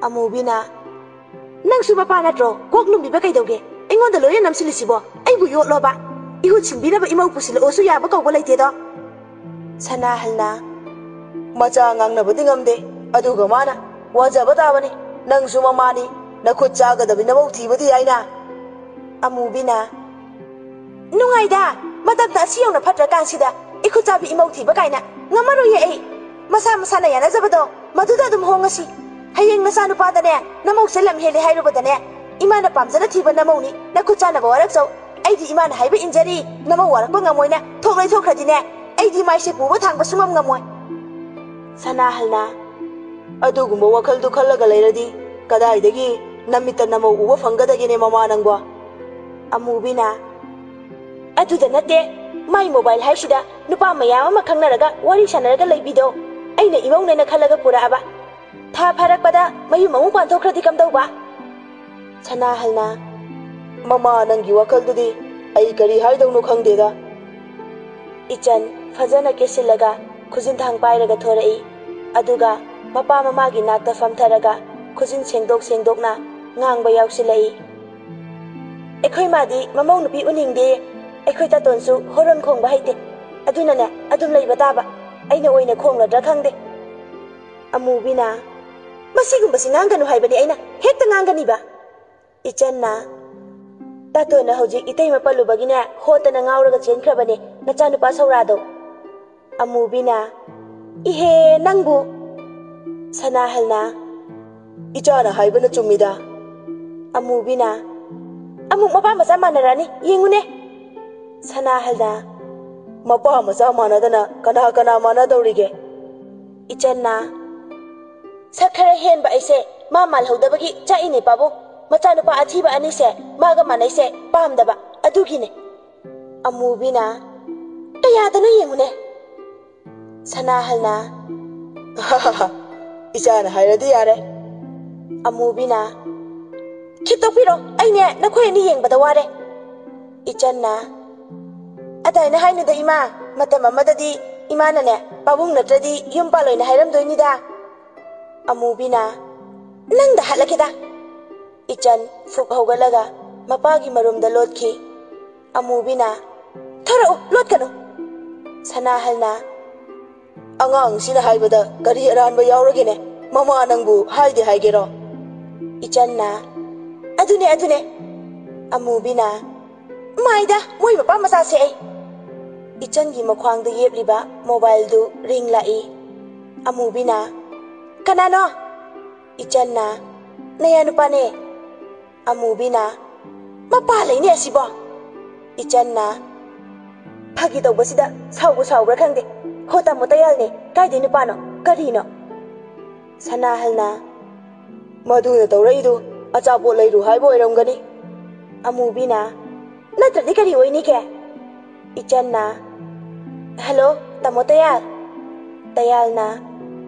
ꯑꯃꯨꯕꯤꯅ, "ꯅꯪꯁꯨ ꯃꯄꯥ ꯅꯠꯇ꯭ꯔꯣ? ꯀꯣꯛ ꯂꯨꯝꯕꯤꯕ ꯀꯩꯗꯧꯒꯦ? ꯑꯩꯉꯣꯟꯗ ꯂꯣꯏꯅ ꯅꯝꯁꯤꯜꯂꯤꯁꯤꯕꯣ? ꯑꯩꯕꯨ ꯌꯣꯠꯂꯣꯕ? ꯏꯍꯨꯠ ꯁꯤꯡꯕꯤꯅꯕ ꯏꯃꯧ ꯄꯨꯁꯤꯜꯂꯛꯑꯣꯁꯨ ꯌꯥꯕ ꯀꯧꯕ ꯂꯩꯇꯦꯗꯣ꯫" ꯁꯅꯥꯍꯜꯅ, "ꯃꯆꯥ ꯉꯥꯡꯅꯕꯗꯤ ꯉꯝꯗꯦ, ꯑꯗꯨꯒ ꯃꯥꯅ ꯋꯥꯖꯕ ꯇꯥꯕꯅꯤ꯫ ꯅꯪꯁꯨ ꯃꯃꯥꯅꯤ, ꯅꯈꯨꯠ ꯆꯥꯒꯗꯕꯤ ꯅꯃꯧ ꯊꯤꯕꯗꯤ ꯌꯥꯏꯅ꯫" ꯑꯃꯨꯕꯤꯅ, "ꯅꯨꯡꯉꯥꯏꯗ, ꯃꯇꯝꯗ ꯑꯁꯤ ꯌꯧꯅ ꯐꯠꯇ꯭ꯔꯀꯥꯟꯁꯤꯗ ꯏꯈꯨꯠ ꯆꯥꯕꯤ ꯏꯃꯧ ꯊꯤꯕ ꯀꯥꯏꯅ꯫ ꯉꯝꯃꯔꯣꯏꯌꯦ ꯑꯩ꯫ ꯃꯁꯥ ꯃꯁꯥꯅ ꯌꯥꯅꯖꯕꯗꯣ ꯃꯗꯨꯗ ꯑꯗꯨꯝ ꯍꯣꯡꯉꯁꯤ꯫ ꯍꯌꯦꯡ ꯅꯆꯥꯅꯨꯄꯥꯗꯅꯦ ꯅꯃꯧꯁꯦ ꯂꯝ ꯍꯦꯜꯂꯦ ꯍꯥꯏꯔꯨꯕꯗꯅꯦ, ꯏꯃꯥꯅ ꯄꯥꯝꯖꯅ ꯊꯤꯕ ꯅꯃꯧꯅꯤ, ꯅꯈꯨꯠ ꯆꯥꯅꯕ ꯋꯥꯔꯛꯆꯧ꯫ ꯑꯩꯗꯤ ꯏꯃꯥꯅ ꯍꯥꯏꯕ ꯏꯟꯖꯔꯤ, ꯅꯃꯧ ꯋꯥꯔꯛꯄ ꯉꯝꯃꯣꯏꯅ ꯊꯣꯛ ꯂꯩꯊꯣꯛꯈ꯭ꯔꯗꯤꯅꯦ, ꯑꯩꯗꯤ ꯃꯥꯏꯁꯦ ꯄꯨꯕ ꯊꯥꯡꯕ ꯁꯨꯡꯉꯝ ꯉꯝꯃꯣꯏ꯫" ꯁꯅꯥꯍꯜꯅ, ꯑꯗꯨꯒꯨꯝꯕ ꯋꯥꯈꯜꯗꯨ ꯈꯜꯂꯒ ꯂꯩꯔꯗꯤ ꯀꯗꯥꯏꯗꯒꯤ ꯅꯃꯤꯠꯇ ꯅꯃꯧ ꯎꯕ ꯐꯪꯒꯗꯒꯦꯅꯦ, ꯃꯃꯥ ꯅꯪꯕꯣ? ꯑꯃꯨꯕꯤꯅ, "ꯑꯗꯨꯗ ꯅꯠꯇꯦ, ꯃꯥꯏ ꯃꯣꯕꯥꯏꯜ ꯍꯥꯏꯁꯤꯗ ꯅꯨꯄꯥ ꯃꯌꯥꯝ ꯑꯃ ꯈꯪꯅꯔꯒ ꯋꯥꯔꯤ ꯁꯥꯟꯅꯔꯒ ꯂꯩꯕꯤꯗꯣ ꯑꯩꯅ ꯏꯃꯧꯅꯦꯅ ꯈꯜꯂꯒ ꯄꯨꯔꯛꯑꯕ꯫ ꯊꯥ ꯐꯥꯔꯛꯄꯗ ꯃꯌꯨꯝ ꯑꯃꯨꯛ ꯄꯥꯟꯊꯣꯛꯈ꯭ꯔꯗꯤ ꯀꯝꯗꯧꯕ?" ꯁꯅꯥꯍꯜꯅ, "ꯃꯃꯥ, ꯅꯪꯒꯤ ꯋꯥꯈꯜꯗꯨꯗꯤ ꯑꯩ ꯀꯔꯤ ꯍꯥꯏꯗꯧꯅꯣ ꯈꯪꯗꯦꯗ꯫" ꯏꯆꯟ ꯐꯖꯅ ꯀꯦꯁꯤꯜꯂꯒ ꯈꯨꯖꯤꯟ ꯊꯥꯡ ꯄꯥꯏꯔꯒ ꯊꯣꯔꯛꯏ꯫ ꯑꯗꯨꯒ ꯃꯄꯥ ꯃꯃꯥꯒꯤ ꯅꯥꯛꯇ ꯐꯝꯊꯔꯒ ꯈꯨꯖꯤꯟ ꯁꯦꯡꯗꯣꯛ ꯁꯦꯡꯗꯣꯛꯅ ꯉꯥꯡꯕ ꯌꯥꯎꯁꯤꯜꯂꯛꯏ꯫ "ꯑꯩꯈꯣꯏ ꯃꯥꯗꯤ ꯃꯃꯧ ꯅꯨꯄꯤ ꯎꯅꯤꯡꯗꯦ꯫ ꯑꯩꯈꯣꯏ ꯇꯥꯇꯣꯟꯁꯨ ꯍꯣꯔꯣꯟ ꯈꯣꯡꯕ ꯍꯩꯇꯦ꯫ ꯑꯗꯨꯅꯅꯦ, ꯑꯗꯨꯝ ꯂꯩꯕ ꯇꯥꯕ꯫ ꯑꯩꯅ ꯑꯣꯏꯅ ꯈꯣꯡꯂꯗ꯭ꯔꯥ ꯈꯪꯗꯦ꯫" ꯑꯃꯨꯕꯤꯅ, "ꯃꯁꯤꯒꯨꯝꯕꯁꯤ ꯉꯥꯡꯒꯅꯨ ꯍꯥꯏꯕꯅꯤ ꯑꯩꯅ, ꯍꯦꯛꯇ ꯉꯥꯡꯒꯅꯤꯕ꯫" ꯏꯆꯟꯅ, "ꯇꯥꯇꯣꯟꯅ ꯍꯧꯖꯤꯛ ꯏꯇꯩꯃ ꯄꯜꯂꯨꯕꯒꯤꯅꯦ ꯍꯣꯠꯇꯅ ꯉꯥꯎꯔꯒ ꯆꯦꯟꯈ꯭ꯔꯕꯅꯦ, ꯅꯆꯥꯅꯨꯄꯥ ꯁꯧꯔꯥꯗꯣ꯫" ꯑꯃꯨꯕꯤꯅ, "ꯏꯍꯦ ꯅꯪꯕꯨ!" ꯁꯅꯥꯍꯜꯅ, "ꯏꯆꯥꯅ ꯍꯥꯏꯕꯅ ꯆꯨꯝꯃꯤꯗ꯫" ꯑꯃꯨꯕꯤꯅ, "ꯑꯃꯨꯛ ꯃꯄꯥ ꯃꯆꯥ ꯃꯥꯟꯅꯔꯛꯑꯅꯤ, ꯌꯦꯡꯉꯨꯅꯦ꯫" ꯁꯅꯥꯍꯜꯅ, "ꯃꯄꯥ ꯃꯆꯥ ꯃꯥꯟꯅꯗꯅ ꯀꯅꯥ ꯀꯅꯥ ꯃꯥꯟꯅꯗꯧꯔꯤꯒꯦ?" ꯏꯆꯟꯅ, "ꯁꯛ ꯈꯔ ꯍꯦꯟꯕ ꯑꯩꯁꯦ ꯃꯥ ꯃꯥꯜꯍꯧꯗꯕꯒꯤ ꯆꯥꯛꯏꯅꯦ ꯄꯥꯕꯨꯡ꯫ ꯃꯆꯥꯅꯨꯄꯥ ꯑꯊꯤꯕ ꯑꯅꯤꯁꯦ ꯃꯥꯒ ꯃꯥꯟꯅꯩꯁꯦ ꯄꯥꯝꯗꯕ, ꯑꯗꯨꯒꯤꯅꯦ꯫" ꯑꯃꯨꯕꯤꯅ, "ꯀꯌꯥꯗꯅꯣ ꯌꯦꯡꯉꯨꯅꯦ꯫" ꯁꯅꯥꯍꯜꯅ, "ꯏꯆꯥꯅ ꯍꯥꯏꯔꯗꯤ ꯌꯥꯔꯦ꯫" ꯑꯃꯨꯕꯤꯅ, "ꯈꯤꯠꯇꯣꯛꯄꯤꯔꯣ, ꯑꯩꯅꯦ ꯅꯈꯣꯏ ꯑꯅꯤ ꯌꯦꯡꯕꯗ ꯋꯥꯔꯦ꯫" ꯏꯆꯟꯅ, "ꯑꯗꯥꯏꯅ ꯍꯥꯏꯅꯨꯗ ꯏꯃꯥ, ꯃꯇꯝ ꯑꯃꯗꯗꯤ ꯏꯃꯥꯅꯅꯦ ꯄꯥꯕꯨꯡ ꯅꯠꯇ꯭ꯔꯗꯤ ꯌꯨꯝ ꯄꯥꯜꯂꯣꯏꯅ ꯍꯥꯏꯔꯝꯗꯣꯏꯅꯤꯗ꯫" ꯑꯃꯨꯕꯤꯅ, "ꯅꯪꯗ ꯍꯥꯠꯂꯒꯦꯗ꯫" ꯏꯆꯟ ꯐꯨꯛ ꯍꯧꯒꯠꯂꯒ ꯃꯄꯥꯒꯤ ꯃꯔꯨꯝꯗ ꯂꯣꯠꯈꯤ꯫ ꯑꯃꯨꯕꯤꯅ, "ꯊꯣꯔꯛꯎ, ꯂꯣꯠꯀꯅꯨ꯫" ꯁꯅꯥꯍꯜꯅ, "ꯑꯉꯥꯡꯁꯤꯅ ꯍꯥꯏꯕꯗ ꯀꯔꯤ ꯑꯔꯥꯟꯕ ꯌꯥꯎꯔꯒꯦꯅꯦ? ꯃꯃꯥ ꯅꯪꯕꯨ ꯍꯥꯏꯗꯦ ꯍꯥꯏꯒꯦꯔꯣ?" ꯏꯆꯟꯅ, "ꯑꯗꯨꯅꯦ, ꯑꯗꯨꯅꯦ꯫" ꯑꯃꯨꯕꯤꯅ, "ꯃꯥꯏꯗ, ꯃꯣꯏ ꯃꯄꯥ ꯃꯆꯥꯁꯦ ꯑꯩ꯫" ꯏꯆꯟꯒꯤ ꯃꯈ꯭ꯋꯥꯡꯗ ꯌꯦꯞꯂꯤꯕ ꯃꯣꯕꯥꯏꯜꯗꯨ ꯔꯤꯡ ꯂꯥꯛꯏ꯫ ꯑꯃꯨꯕꯤꯅ, "ꯀꯅꯥꯅꯣ?" ꯏꯆꯟꯅ, "ꯅꯌꯥ ꯅꯨꯄꯥꯅꯦ꯫" ꯑꯃꯨꯕꯤꯅ, "ꯃꯄꯥ ꯂꯩꯅꯦ ꯑꯁꯤꯕꯣ?" ꯏꯆꯟꯅ, "ꯐꯥꯒꯤ ꯇꯧꯕꯁꯤꯗ ꯁꯥꯎꯕꯨ ꯁꯥꯎꯕ꯭ꯔꯥ ꯈꯪꯗꯦ꯫ ꯍꯣ ꯇꯥꯃꯣ ꯇꯌꯥꯜꯅꯦ, ꯀꯥꯏꯗꯩ ꯅꯨꯄꯥꯅꯣ? ꯀꯔꯤꯅꯣ?" ꯁꯅꯥꯍꯜꯅ, "ꯃꯗꯨꯅ ꯇꯧꯔꯛꯏꯗꯨ ꯑꯆꯥꯄꯣꯠ ꯂꯩꯔꯨ ꯍꯥꯏꯕ ꯑꯣꯏꯔꯝꯒꯅꯤ"꯫ ꯑꯃꯨꯕꯤꯅ, "ꯅꯠꯇ꯭ꯔꯗꯤ ꯀꯔꯤ ꯑꯣꯏꯅꯤꯒꯦ?" ꯏꯆꯟꯅ, "ꯍꯜꯂꯣ, ꯇꯥꯃꯣ ꯇꯌꯥꯜ"꯫ ꯇꯌꯥꯜꯅ,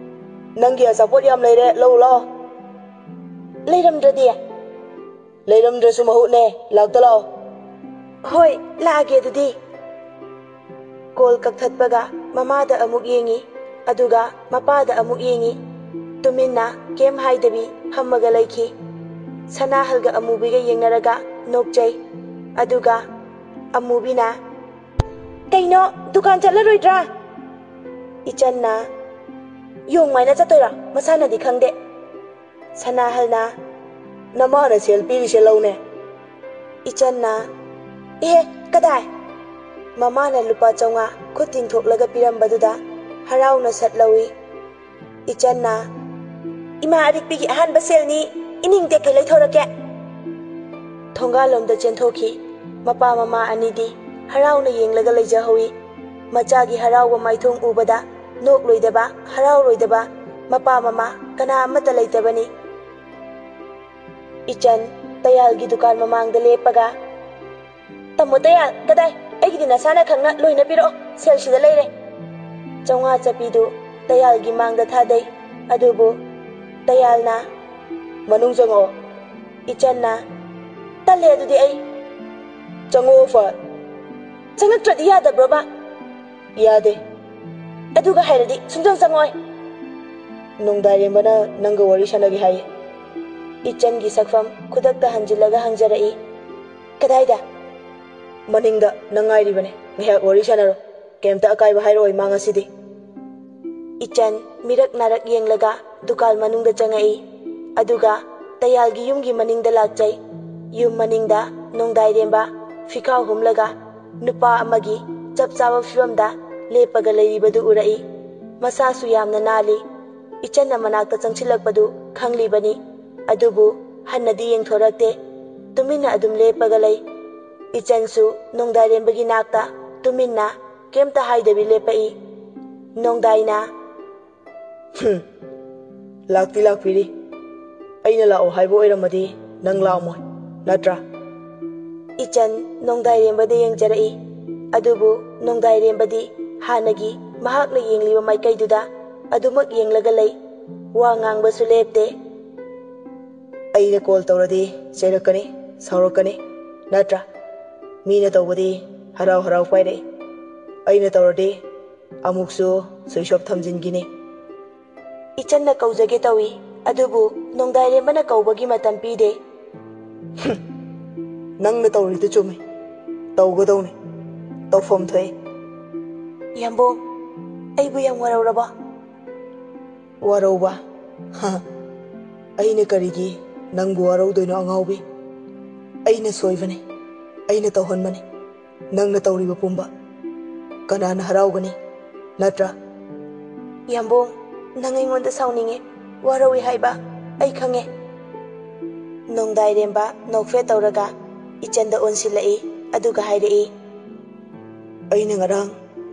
"ꯅꯪꯒꯤ ꯑꯆꯥꯄꯣꯠ ꯌꯥꯝ ꯂꯩꯔꯦ, ꯂꯧ ꯂꯥꯛꯑꯣ"꯫ "ꯂꯩꯔꯝꯗ꯭ꯔꯗꯤ?" "ꯂꯩꯔꯝꯗ꯭ꯔꯁꯨ ꯃꯍꯨꯠꯅꯦ, ꯂꯥꯛꯇ ꯂꯥꯛꯑꯣ"꯫ "ꯍꯣꯏ, ꯂꯥꯛꯑꯒꯦ ꯑꯗꯨꯗꯤ"꯫ ꯀꯣꯜ ꯀꯛꯊꯠꯄꯒ ꯃꯃꯥꯗ ꯑꯃꯨꯛ ꯌꯦꯡꯉꯤ, ꯑꯗꯨꯒ ꯃꯄꯥꯗ ꯑꯃꯨꯛ ꯌꯦꯡꯉꯤ꯫ ꯇꯨꯃꯤꯟꯅ ꯀꯩꯝ ꯍꯥꯏꯗꯕꯤ ꯐꯝꯃꯒ ꯂꯩꯈꯤ꯫ ꯁꯅꯥꯍꯜꯒ ꯑꯃꯨꯕꯤꯒ ꯌꯦꯡꯅꯔꯒ ꯅꯣꯛꯆꯩ꯫ ꯑꯗꯨꯒ ꯑꯃꯨꯕꯤꯅ, "ꯀꯩꯅꯣ, ꯗꯨꯀꯥꯟ ꯆꯠꯂꯔꯣꯏꯗ꯭ꯔꯥ?" ꯏꯆꯟꯅ, "ꯌꯣꯡꯃꯥꯏꯅ ꯆꯠꯇꯣꯏꯔꯣ? ꯃꯁꯥꯅꯗꯤ ꯈꯪꯗꯦ"꯫ ꯁꯅꯥꯍꯜꯅ, "ꯅꯃꯥꯅ ꯁꯦꯜ ꯄꯤꯔꯤꯁꯦ ꯂꯧꯅꯦ"꯫ ꯏꯆꯟꯅ, "ꯑꯦ, ꯀꯗꯥꯏ?" ꯃꯃꯥꯅ ꯂꯨꯄꯥ ꯆꯥꯝꯃꯉꯥ ꯈꯨꯠ ꯇꯤꯡꯊꯣꯛꯂꯒ ꯄꯤꯔꯝꯕꯗꯨꯗ ꯍꯔꯥꯎꯅ ꯁꯠ ꯂꯧꯏ꯫ ꯏꯆꯟꯅ, "ꯏꯃꯥ ꯑꯔꯤꯛꯄꯤꯒꯤ ꯑꯍꯥꯟꯕ ꯁꯦꯜꯅꯤ, ꯏꯅꯤꯡ ꯇꯦꯛꯈꯩ ꯂꯩꯊꯣꯔꯛꯀꯦ"꯫ ꯊꯣꯡꯒꯥꯜꯂꯣꯝꯗ ꯆꯦꯟꯊꯣꯛꯈꯤ꯫ ꯃꯄꯥ ꯃꯃꯥ ꯑꯅꯤꯗꯤ ꯍꯔꯥꯎꯅ ꯌꯦꯡꯂꯒ ꯂꯩꯖꯍꯧꯏ꯫ ꯃꯆꯥꯒꯤ ꯍꯔꯥꯎꯕ ꯃꯥꯏꯊꯣꯡ ꯎꯕꯗ ꯅꯣꯛꯂꯣꯏꯗꯕ, ꯍꯔꯥꯎꯔꯣꯏꯗꯕ ꯃꯄꯥ ꯃꯃꯥ ꯀꯅꯥ ꯑꯃꯠꯇ ꯂꯩꯇꯕꯅꯤ꯫ ꯏꯆꯟ ꯇꯌꯥꯜꯒꯤ ꯗꯨꯀꯥꯟ ꯃꯃꯥꯡꯗ ꯂꯦꯞꯄꯒ, "ꯇꯥꯃꯣ ꯇꯌꯥꯜ, ꯀꯗꯥꯏ? ꯑꯩꯒꯤꯗꯤ ꯅꯁꯥꯅ ꯈꯪꯅ ꯂꯣꯏꯅ ꯄꯤꯔꯛꯑꯣ, ꯁꯦꯜꯁꯤꯗ ꯂꯩꯔꯦ"꯫ ꯆꯥꯝꯃꯉꯥ ꯆꯠꯄꯤꯗꯨ ꯇꯌꯥꯜꯒꯤ ꯃꯥꯡꯗ ꯊꯥꯗꯩ꯫ ꯑꯗꯨꯕꯨ ꯇꯌꯥꯜꯅ, "ꯃꯅꯨꯡ ꯆꯪꯉꯛꯑꯣ"꯫ ꯏꯆꯟꯅ, "ꯇꯜꯂꯦ ꯑꯗꯨꯗꯤ ꯑꯩ"꯫ "ꯆꯪꯉꯛꯑꯣ ꯐꯠ"꯫ "ꯆꯪꯉꯛꯇ꯭ꯔꯗꯤ ꯌꯥꯗꯕ꯭ꯔꯣꯕ?" "ꯌꯥꯗꯦ"꯫ "ꯑꯗꯨꯒ ꯍꯥꯏꯔꯗꯤ ꯁꯨꯡꯆꯪ ꯆꯪꯉꯣꯏ"꯫ "ꯅꯣꯡꯗꯥꯏꯔꯦꯝꯕꯅ ꯅꯪꯒ ꯋꯥꯔꯤ ꯁꯥꯟꯅꯒꯦ ꯍꯥꯏꯌꯦ"꯫ ꯏꯆꯟꯒꯤ ꯁꯛꯐꯝ ꯈꯨꯗꯛꯇ ꯍꯟꯖꯤꯜꯂꯒ ꯍꯪꯖꯔꯛꯏ꯫ "ꯀꯗꯥꯏꯗ?" "ꯃꯅꯤꯡꯗ ꯅꯪ ꯉꯥꯏꯔꯤꯕꯅꯦ, ꯉꯥꯏꯍꯥꯛ ꯋꯥꯔꯤ ꯁꯥꯟꯅꯔꯣ, ꯀꯩꯝꯇ ꯑꯀꯥꯏꯕ ꯍꯥꯏꯔꯛꯑꯣꯏ ꯃꯥ ꯉꯁꯤꯗꯤ"꯫ ꯏꯆꯟ ꯃꯤꯔꯛ ꯅꯥꯔꯛ ꯌꯦꯡꯂꯒ ꯗꯨꯀꯥꯟ ꯃꯅꯨꯡꯗ ꯆꯪꯉꯛꯏ꯫ ꯑꯗꯨꯒ ꯇꯌꯥꯜꯒꯤ ꯌꯨꯝꯒꯤ ꯃꯅꯤꯡꯗ ꯂꯥꯛꯆꯩ꯫ ꯌꯨꯝ ꯃꯅꯤꯡꯗ ꯅꯣꯡꯗꯥꯏꯔꯦꯝꯕ ꯐꯤꯈꯥꯎ ꯍꯨꯝꯂꯒ ꯅꯨꯄꯥ ꯑꯃꯒꯤ ꯆꯞ ꯆꯥꯕ ꯐꯤꯕꯝꯗ ꯂꯦꯞꯄꯒ ꯂꯩꯔꯤꯕꯗꯨ ꯎꯔꯛꯏ꯫ ꯃꯁꯥꯁꯨ ꯌꯥꯝꯅ ꯅꯥꯜꯂꯤ꯫ ꯏꯆꯟꯅ ꯃꯅꯥꯛꯇ ꯆꯪꯁꯤꯜꯂꯛꯄꯗꯨ ꯈꯪꯂꯤꯕꯅꯤ꯫ ꯑꯗꯨꯕꯨ ꯍꯟꯅꯗꯤ ꯌꯦꯡꯊꯣꯔꯛꯇꯦ꯫ ꯇꯨꯃꯤꯟꯅ ꯑꯗꯨꯝ ꯂꯦꯞꯄꯒ ꯂꯩ꯫ ꯏꯆꯟꯁꯨ ꯅꯣꯡꯗꯥꯏꯔꯦꯝꯕꯒꯤ ꯅꯥꯛꯇ ꯇꯨꯃꯤꯟꯅ ꯀꯩꯝꯇ ꯍꯥꯏꯗꯕꯤ ꯂꯦꯞꯄꯛꯏ꯫ ꯅꯣꯡꯗꯥꯏꯅ, "ꯍꯨꯝ, ꯂꯥꯛꯇꯤ ꯂꯥꯛꯄꯤꯔꯤ꯫ ꯑꯩꯅ ꯂꯥꯛꯑꯣ ꯍꯥꯏꯕ ꯑꯣꯏꯔꯝꯃꯗꯤ ꯅꯪ ꯂꯥꯛꯑꯝꯃꯣꯏ, ꯅꯠꯇ꯭ꯔꯥ? ꯏꯆꯟ ꯅꯣꯡꯗꯥꯏꯔꯦꯝꯕꯗ ꯌꯦꯡꯖꯔꯛꯏ꯫ ꯑꯗꯨꯕꯨ ꯅꯣꯡꯗꯥꯏꯔꯦꯝꯕꯗꯤ ꯍꯥꯟꯅꯒꯤ ꯃꯍꯥꯛꯅ ꯌꯦꯡꯂꯤꯕ ꯃꯥꯏꯀꯩꯗꯨꯗ ꯑꯗꯨꯃꯛ ꯌꯦꯡꯂꯒ ꯂꯩ꯫ ꯋꯥ ꯉꯥꯡꯕꯁꯨ ꯂꯦꯞꯇꯦ꯫ ꯑꯩꯅ ꯀꯣꯜ ꯇꯧꯔꯗꯤ ꯆꯩꯔꯛꯀꯅꯤ, ꯁꯥꯎꯔꯛꯀꯅꯤ, ꯅꯠꯇ꯭ꯔꯥ? ꯃꯤꯅ ꯇꯧꯕꯗꯤ ꯍꯔꯥꯎ ꯍꯔꯥꯎ ꯄꯥꯏꯔꯛꯏ꯫ ꯑꯩꯅ ꯇꯧꯔꯗꯤ ꯑꯃꯨꯛꯁꯨ ꯁ꯭ꯋꯤꯆ ꯑꯣꯐ ꯊꯝꯖꯤꯟꯈꯤꯅꯤ꯫ ꯏꯆꯟꯅ ꯀꯧꯖꯒꯦ ꯇꯧꯏ, ꯑꯗꯨꯕꯨ ꯅꯣꯡꯗꯥꯏꯔꯦꯝꯕꯅ ꯀꯧꯕꯒꯤ ꯃꯇꯝ ꯄꯤꯗꯦ꯫ ꯅꯪꯅ ꯇꯧꯔꯤꯗꯨ ꯆꯨꯝꯃꯤ꯫ ꯇꯧꯒꯗꯧꯅꯤ꯫ ꯇꯧꯐꯝ ꯊꯣꯛꯏ꯫ ꯌꯥꯝꯕꯨꯡ, ꯑꯩꯕꯨ ꯌꯥꯝ ꯋꯥꯔꯧꯔꯕꯣ? ꯋꯥꯔꯧꯕ? ꯍ, ꯑꯩꯅ ꯀꯔꯤꯒꯤ ꯅꯪꯕꯨ ꯋꯥꯔꯧꯗꯣꯏꯅꯣ, ꯑꯉꯥꯎꯕꯤ? ꯑꯩꯅ ꯁꯣꯏꯕꯅꯤ꯫ ꯑꯩꯅ ꯇꯧꯍꯟꯕꯅꯤ꯫ ꯅꯪꯅ ꯇꯧꯔꯤꯕ ꯄꯨꯝꯕ ꯀꯅꯥꯅ ꯍꯔꯥꯎꯒꯅꯤ, ꯅꯠꯇ꯭ꯔꯥ? ꯌꯥꯝꯕꯨꯡ, ꯅꯪ ꯑꯩꯉꯣꯟꯗ ꯁꯥꯎꯅꯤꯡꯉꯦ, ꯋꯥꯔꯧꯏ ꯍꯥꯏꯕ ꯑꯩ ꯈꯪꯉꯦ꯫ ꯅꯣꯡꯗꯥꯏꯔꯦꯝꯕ ꯅꯣꯛꯐꯦꯠ ꯇꯧꯔꯒ ꯏꯆꯟꯗ ꯑꯣꯟꯁꯤꯜꯂꯛꯏ, ꯑꯗꯨꯒ ꯍꯥꯏꯔꯛꯏ꯫ ꯑꯩꯅ ꯉꯔꯥꯡ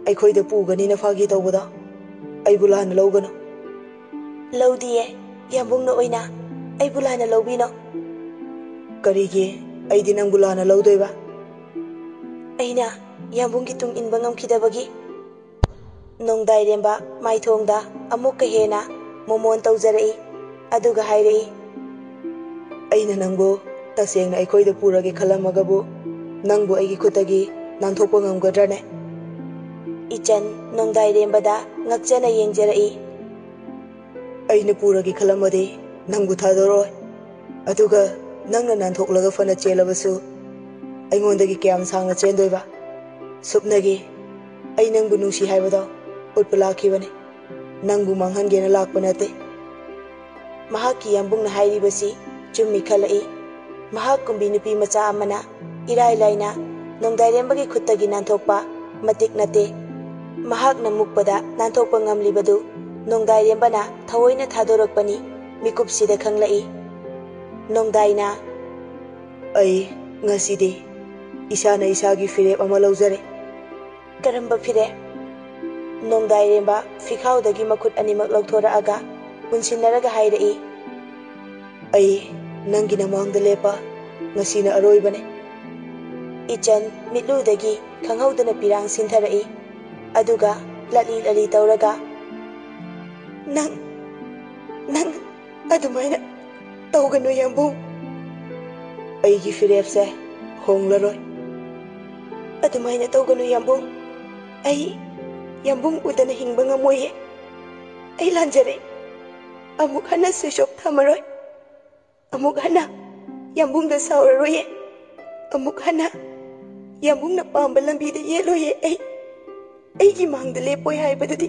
ꯑꯩꯈꯣꯏꯗ ꯄꯨꯒꯅꯤꯅ ꯐꯥꯒꯤ ꯇꯧꯕꯗꯣ ꯑꯩꯕꯨ ꯂꯥꯟꯅ ꯂꯧꯒꯅꯨ꯫ ꯂꯧꯗꯤꯌꯦ, ꯌꯥꯝꯕꯨꯡꯅ ꯑꯣꯏꯅ ꯑꯩꯕꯨ ꯂꯥꯟꯅ ꯂꯧꯕꯤꯅꯣ꯫ ꯀꯔꯤꯒꯤ ꯑꯩꯗꯤ ꯅꯪꯕꯨ ꯂꯥꯟꯅ ꯂꯧꯗꯣꯏꯕ? ꯑꯩꯅ ꯌꯥꯝꯕꯨꯡꯒꯤ ꯇꯨꯡ ꯏꯟꯕ ꯉꯝꯈꯤꯗꯕꯒꯤ꯫ ꯅꯣꯡꯗꯥꯏꯔꯦꯝꯕ ꯃꯥꯏꯊꯣꯡꯗ ꯑꯃꯨꯛꯀ ꯍꯦꯟꯅ ꯃꯣꯃꯣꯟ ꯇꯧꯖꯔꯛꯏ, ꯑꯗꯨꯒ ꯍꯥꯏꯔꯛꯏ꯫ ꯑꯩꯅ ꯅꯪꯕꯨ ꯇꯁꯦꯡꯅ ꯑꯩꯈꯣꯏꯗ ꯄꯨꯔꯒꯦ ꯈꯜꯂꯝꯃꯒꯕꯨ ꯅꯪꯕꯨ ꯑꯩꯒꯤ ꯈꯨꯠꯇꯒꯤ ꯅꯥꯟꯊꯣꯛꯄ ꯉꯝꯒꯗ꯭ꯔꯅꯦ? ꯏꯆꯟ ꯅꯣꯡꯗꯥꯏꯔꯦꯝꯕꯗ ꯉꯛꯆꯅ ꯌꯦꯡꯖꯔꯛꯏ꯫ ꯑꯩꯅ ꯄꯨꯔꯒꯦ ꯈꯜꯂꯝꯃꯗꯤ ꯅꯪꯕꯨ ꯊꯥꯗꯣꯔꯣꯏ꯫ ꯑꯗꯨꯒ ꯅꯪꯅ ꯅꯥꯟꯊꯣꯛꯂꯒ ꯐꯅ ꯆꯦꯜꯂꯕꯁꯨ ꯑꯩꯉꯣꯟꯗꯒꯤ ꯀꯌꯥꯝ ꯁꯥꯡꯅ ꯆꯦꯟꯗꯣꯏꯕ? ꯁꯨꯞꯅꯒꯤ ꯑꯩ ꯅꯪꯕꯨ ꯅꯨꯡꯁꯤ ꯍꯥꯏꯕꯗꯣ ꯎꯠꯄ ꯂꯥꯛꯈꯤꯕꯅꯤ꯫ ꯅꯪꯕꯨ ꯃꯥꯡꯍꯟꯒꯦꯅ ꯂꯥꯛꯄ ꯅꯠꯇꯦ꯫ ꯃꯍꯥꯛꯀꯤ ꯌꯥꯝꯕꯨꯡꯅ ꯍꯥꯏꯔꯤꯕꯁꯤ ꯆꯨꯝꯃꯤ ꯈꯜꯂꯛꯏ꯫ ꯃꯍꯥꯛ ꯀꯨꯝꯕꯤ ꯅꯨꯄꯤ ꯃꯆꯥ ꯑꯃꯅ ꯏꯔꯥꯏ ꯂꯥꯏꯅ ꯅꯣꯡꯗꯥꯏꯔꯦꯝꯕꯒꯤ ꯈꯨꯠꯇꯒꯤ ꯅꯥꯟꯊꯣꯛꯄ ꯃꯇꯤꯛ ꯅꯠꯇꯦ꯫ ꯃꯍꯥꯛꯅ ꯃꯨꯛꯄꯗ ꯅꯥꯟꯊꯣꯛꯄ ꯉꯝꯂꯤꯕꯗꯨ ꯅꯣꯡꯗꯥꯏꯔꯦꯝꯕꯅ ꯊꯑꯣꯏꯅ ꯊꯥꯗꯣꯔꯛꯄꯅꯤ ꯃꯤꯀꯨꯞꯁꯤꯗ ꯈꯪꯂꯛꯏ꯫ ꯅꯣꯡꯗꯥꯏꯅ, ꯑꯩ ꯉꯁꯤꯗꯤ ꯏꯁꯥꯅ ꯏꯁꯥꯒꯤ ꯐꯤꯔꯦꯞ ꯑꯃ ꯂꯧꯖꯔꯦ꯫ ꯀꯔꯝꯕ ꯐꯤꯔꯦꯞ? ꯅꯣꯡꯗꯥꯏꯔꯦꯝꯕ ꯐꯤꯈꯥꯎꯗꯒꯤ ꯃꯈꯨꯠ ꯑꯅꯤꯃꯛ ꯂꯧꯊꯣꯔꯛꯑꯒ ꯄꯨꯟꯁꯤꯟꯅꯔꯒ ꯍꯥꯏꯔꯛꯏ꯫ ꯑꯩ ꯅꯪꯒꯤ ꯅꯃꯥꯡꯗ ꯂꯦꯞꯄ ꯉꯁꯤꯅ ꯑꯔꯣꯏꯕꯅꯦ꯫ ꯏꯆꯟ ꯃꯤꯠꯂꯨꯗꯒꯤ ꯈꯪꯍꯧꯗꯅ ꯄꯤꯔꯥꯡ ꯁꯤꯟꯊꯔꯛꯏ꯫ ꯑꯗꯨꯒ ꯂꯠꯂꯤ ꯂꯠꯂꯤ ꯇꯧꯔꯒ, "ꯅꯪ, ꯅꯪ ꯑꯗꯨꯃꯥꯏꯅ ꯇꯧꯒꯅꯨ ꯌꯥꯝꯕꯨꯡ꯫ ꯑꯩꯒꯤ ꯐꯤꯔꯦꯞꯁꯦ ꯍꯣꯡꯂꯔꯣꯏ꯫ ꯑꯗꯨꯃꯥꯏꯅ ꯇꯧꯒꯅꯨ ꯌꯥꯝꯕꯨꯡ꯫ ꯑꯩ ꯌꯥꯝꯕꯨꯡ ꯎꯗꯅ ꯍꯤꯡꯕ ꯉꯝꯃꯣꯏꯌꯦ꯫ ꯑꯩ ꯂꯥꯟꯖꯔꯦ꯫ ꯑꯃꯨꯛ ꯍꯟꯅ ꯁ꯭ꯋꯤꯆ ꯑꯣꯐ ꯊꯝꯃꯔꯣꯏ꯫ ꯑꯃꯨꯛ ꯍꯟꯅ ꯌꯥꯝꯕꯨꯡꯗ ꯁꯥꯎꯔꯔꯣꯏꯌꯦ꯫ ꯑꯃꯨꯛ ꯍꯟꯅ ꯌꯥꯝꯕꯨꯡꯅ ꯄꯥꯝꯕ ꯂꯝꯕꯤꯗ ꯌꯦꯠꯂꯣꯏꯌꯦ ꯑꯩ꯫ ꯑꯩꯒꯤ ꯃꯥꯡꯗ ꯂꯦꯞꯄꯣꯏ ꯍꯥꯏꯕꯗꯨꯗꯤ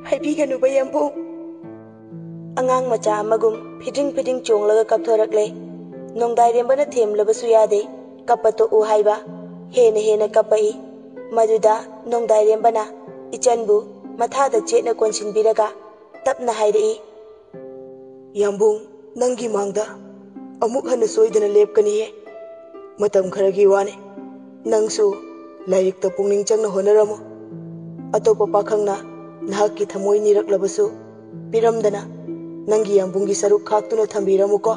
ꯍꯥꯏꯕꯤꯒꯅꯨꯕ ꯌꯥꯝꯕꯨꯡ꯫" ꯑꯉꯥꯡ ꯃꯆꯥ ꯑꯃꯒꯨꯝ ꯐꯤꯗ꯭ꯔꯤꯡ ꯐꯤꯗ꯭ꯔꯤꯡ ꯆꯣꯡꯂꯒ ꯀꯞꯊꯣꯔꯛꯂꯦ꯫ ꯅꯣꯡꯗꯥꯏꯔꯦꯝꯕꯅ ꯊꯦꯝꯂꯕꯁꯨ ꯌꯥꯗꯦ, ꯀꯞꯄ ꯇꯣꯛꯎ ꯍꯥꯏꯕ꯫ ꯍꯦꯟꯅ ꯍꯦꯟꯅ ꯀꯞꯄꯛꯏ꯫ ꯃꯗꯨꯗ ꯅꯣꯡꯗꯥꯏꯔꯦꯝꯕꯅ ꯏꯆꯟꯕꯨ ꯃꯊꯥꯗ ꯆꯦꯠꯅ ꯀꯣꯟꯁꯤꯟꯕꯤꯔꯒ ꯇꯞꯅ ꯍꯥꯏꯔꯛꯏ, "ꯌꯥꯝꯕꯨꯡ, ꯅꯪꯒꯤ ꯃꯥꯡꯗ ꯑꯃꯨꯛ ꯍꯟꯅ ꯁꯣꯏꯗꯅ ꯂꯦꯞꯀꯅꯤꯌꯦ꯫ ꯃꯇꯝ ꯈꯔꯒꯤ ꯋꯥꯅꯤ꯫ ꯅꯪꯁꯨ ꯂꯥꯏꯔꯤꯛꯇ ꯄꯨꯛꯅꯤꯡ ꯆꯪꯅ ꯍꯣꯠꯅꯔꯝꯃꯨ꯫ ꯑꯇꯣꯞꯄ ꯄꯥꯈꯪꯅ ꯅꯍꯥꯛꯀꯤ ꯊꯃꯣꯏ ꯅꯤꯔꯛꯂꯕꯁꯨ ꯄꯤꯔꯝꯗꯅ ꯅꯪꯒꯤ ꯌꯥꯝꯕꯨꯡꯒꯤ ꯁꯔꯨꯛ ꯈꯥꯛꯇꯨꯅ ꯊꯝꯕꯤꯔꯝꯃꯨꯀꯣ꯫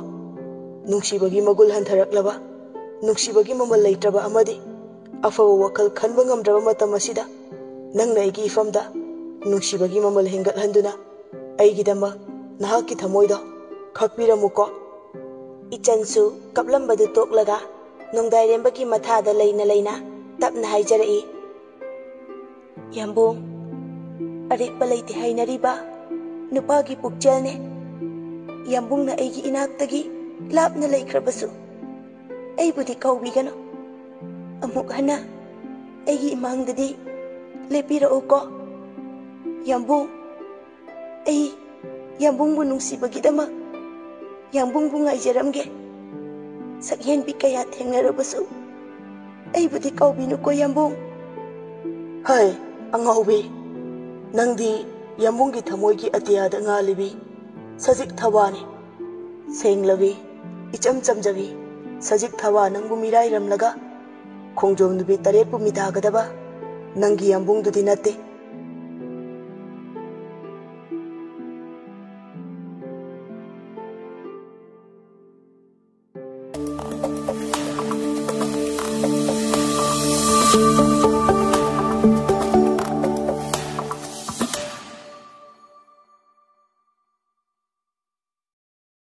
ꯅꯨꯡꯁꯤꯕꯒꯤ ꯃꯒꯨꯜ ꯍꯟꯊꯔꯛꯂꯕ, ꯅꯨꯡꯁꯤꯕꯒꯤ ꯃꯃꯜ ꯂꯩꯇ꯭ꯔꯕ ꯑꯃꯗꯤ ꯑꯐꯕ ꯋꯥꯈꯜ ꯈꯟꯕ ꯉꯝꯗ꯭ꯔꯕ ꯃꯇꯝ ꯑꯁꯤꯗ ꯅꯪꯅ ꯑꯩꯒꯤ ꯏꯐꯝꯗ ꯅꯨꯡꯁꯤꯕꯒꯤ ꯃꯃꯜ ꯍꯦꯟꯒꯠꯍꯟꯗꯨꯅ ꯑꯩꯒꯤꯗꯃꯛ ꯅꯍꯥꯛꯀꯤ ꯊꯃꯣꯏꯗꯣ ꯈꯥꯛꯄꯤꯔꯝꯃꯨꯀꯣ꯫" ꯏꯆꯟꯁꯨ ꯀꯞꯂꯝꯕꯗꯨ ꯇꯣꯛꯂꯒ ꯅꯣꯡꯗꯥꯏꯔꯦꯝꯕꯒꯤ ꯃꯊꯥꯗ ꯂꯩꯅ ꯂꯩꯅ ꯇꯞꯅ ꯍꯥꯏꯖꯔꯛꯏ, "ꯌꯥꯝꯕꯨꯡ, ꯑꯔꯦꯞꯄ ꯂꯩꯇꯦ ꯍꯥꯏꯅꯔꯤꯕ ꯅꯨꯄꯥꯒꯤ ꯄꯨꯛꯆꯦꯜꯅꯦ꯫ ꯌꯥꯝꯕꯨꯡꯅ ꯑꯩꯒꯤ ꯏꯅꯥꯛꯇꯒꯤ ꯂꯥꯞꯅ ꯂꯩꯈ꯭ꯔꯕꯁꯨ ꯑꯩꯕꯨꯗꯤ ꯀꯥꯎꯕꯤꯒꯅꯨ꯫ ꯑꯃꯨꯛ ꯍꯟꯅ ꯑꯩꯒꯤ ꯏꯃꯥꯡꯗꯗꯤ ꯂꯦꯞꯄꯤꯔꯛꯎꯀꯣ꯫ ꯌꯥꯝꯕꯨꯡ, ꯑꯩ ꯌꯥꯝꯕꯨꯡꯕꯨ ꯅꯨꯡꯁꯤꯕꯒꯤꯗꯃꯛ ꯌꯥꯝꯕꯨꯡꯕꯨ ꯉꯥꯏꯖꯔꯝꯒꯦ꯫ ꯁꯛꯍꯦꯟꯕꯤ ꯀꯌꯥ ꯊꯦꯡꯅꯔꯕꯁꯨ ꯑꯩꯕꯨꯗꯤ ꯀꯥꯎꯕꯤꯅꯨꯀꯣ ꯌꯥꯝꯕꯨꯡ꯫" ꯍꯩ, ꯑꯉꯥꯎꯕꯤ, ꯅꯪꯗꯤ ꯌꯥꯝꯕꯨꯡꯒꯤ ꯊꯃꯣꯏꯒꯤ ꯑꯇꯤꯌꯥꯗ ꯉꯥꯜꯂꯤꯕꯤ ꯁꯖꯤꯛ ꯊꯋꯥꯅꯤ꯫ ꯁꯦꯡꯂꯕꯤ, ꯏꯆꯝ ꯆꯝꯖꯕꯤ ꯁꯖꯤꯛ ꯊꯋꯥ ꯅꯪꯕꯨ ꯃꯤꯔꯥꯏꯔꯝꯂꯒ ꯈꯣꯡꯖꯣꯝ ꯅꯨꯕꯤ ꯇꯔꯦꯠꯄꯨ ꯃꯤꯇꯥꯒꯗꯕ ꯅꯪꯒꯤ ꯌꯥꯝꯕꯨꯡꯗꯨꯗꯤ ꯅꯠꯇꯦ꯫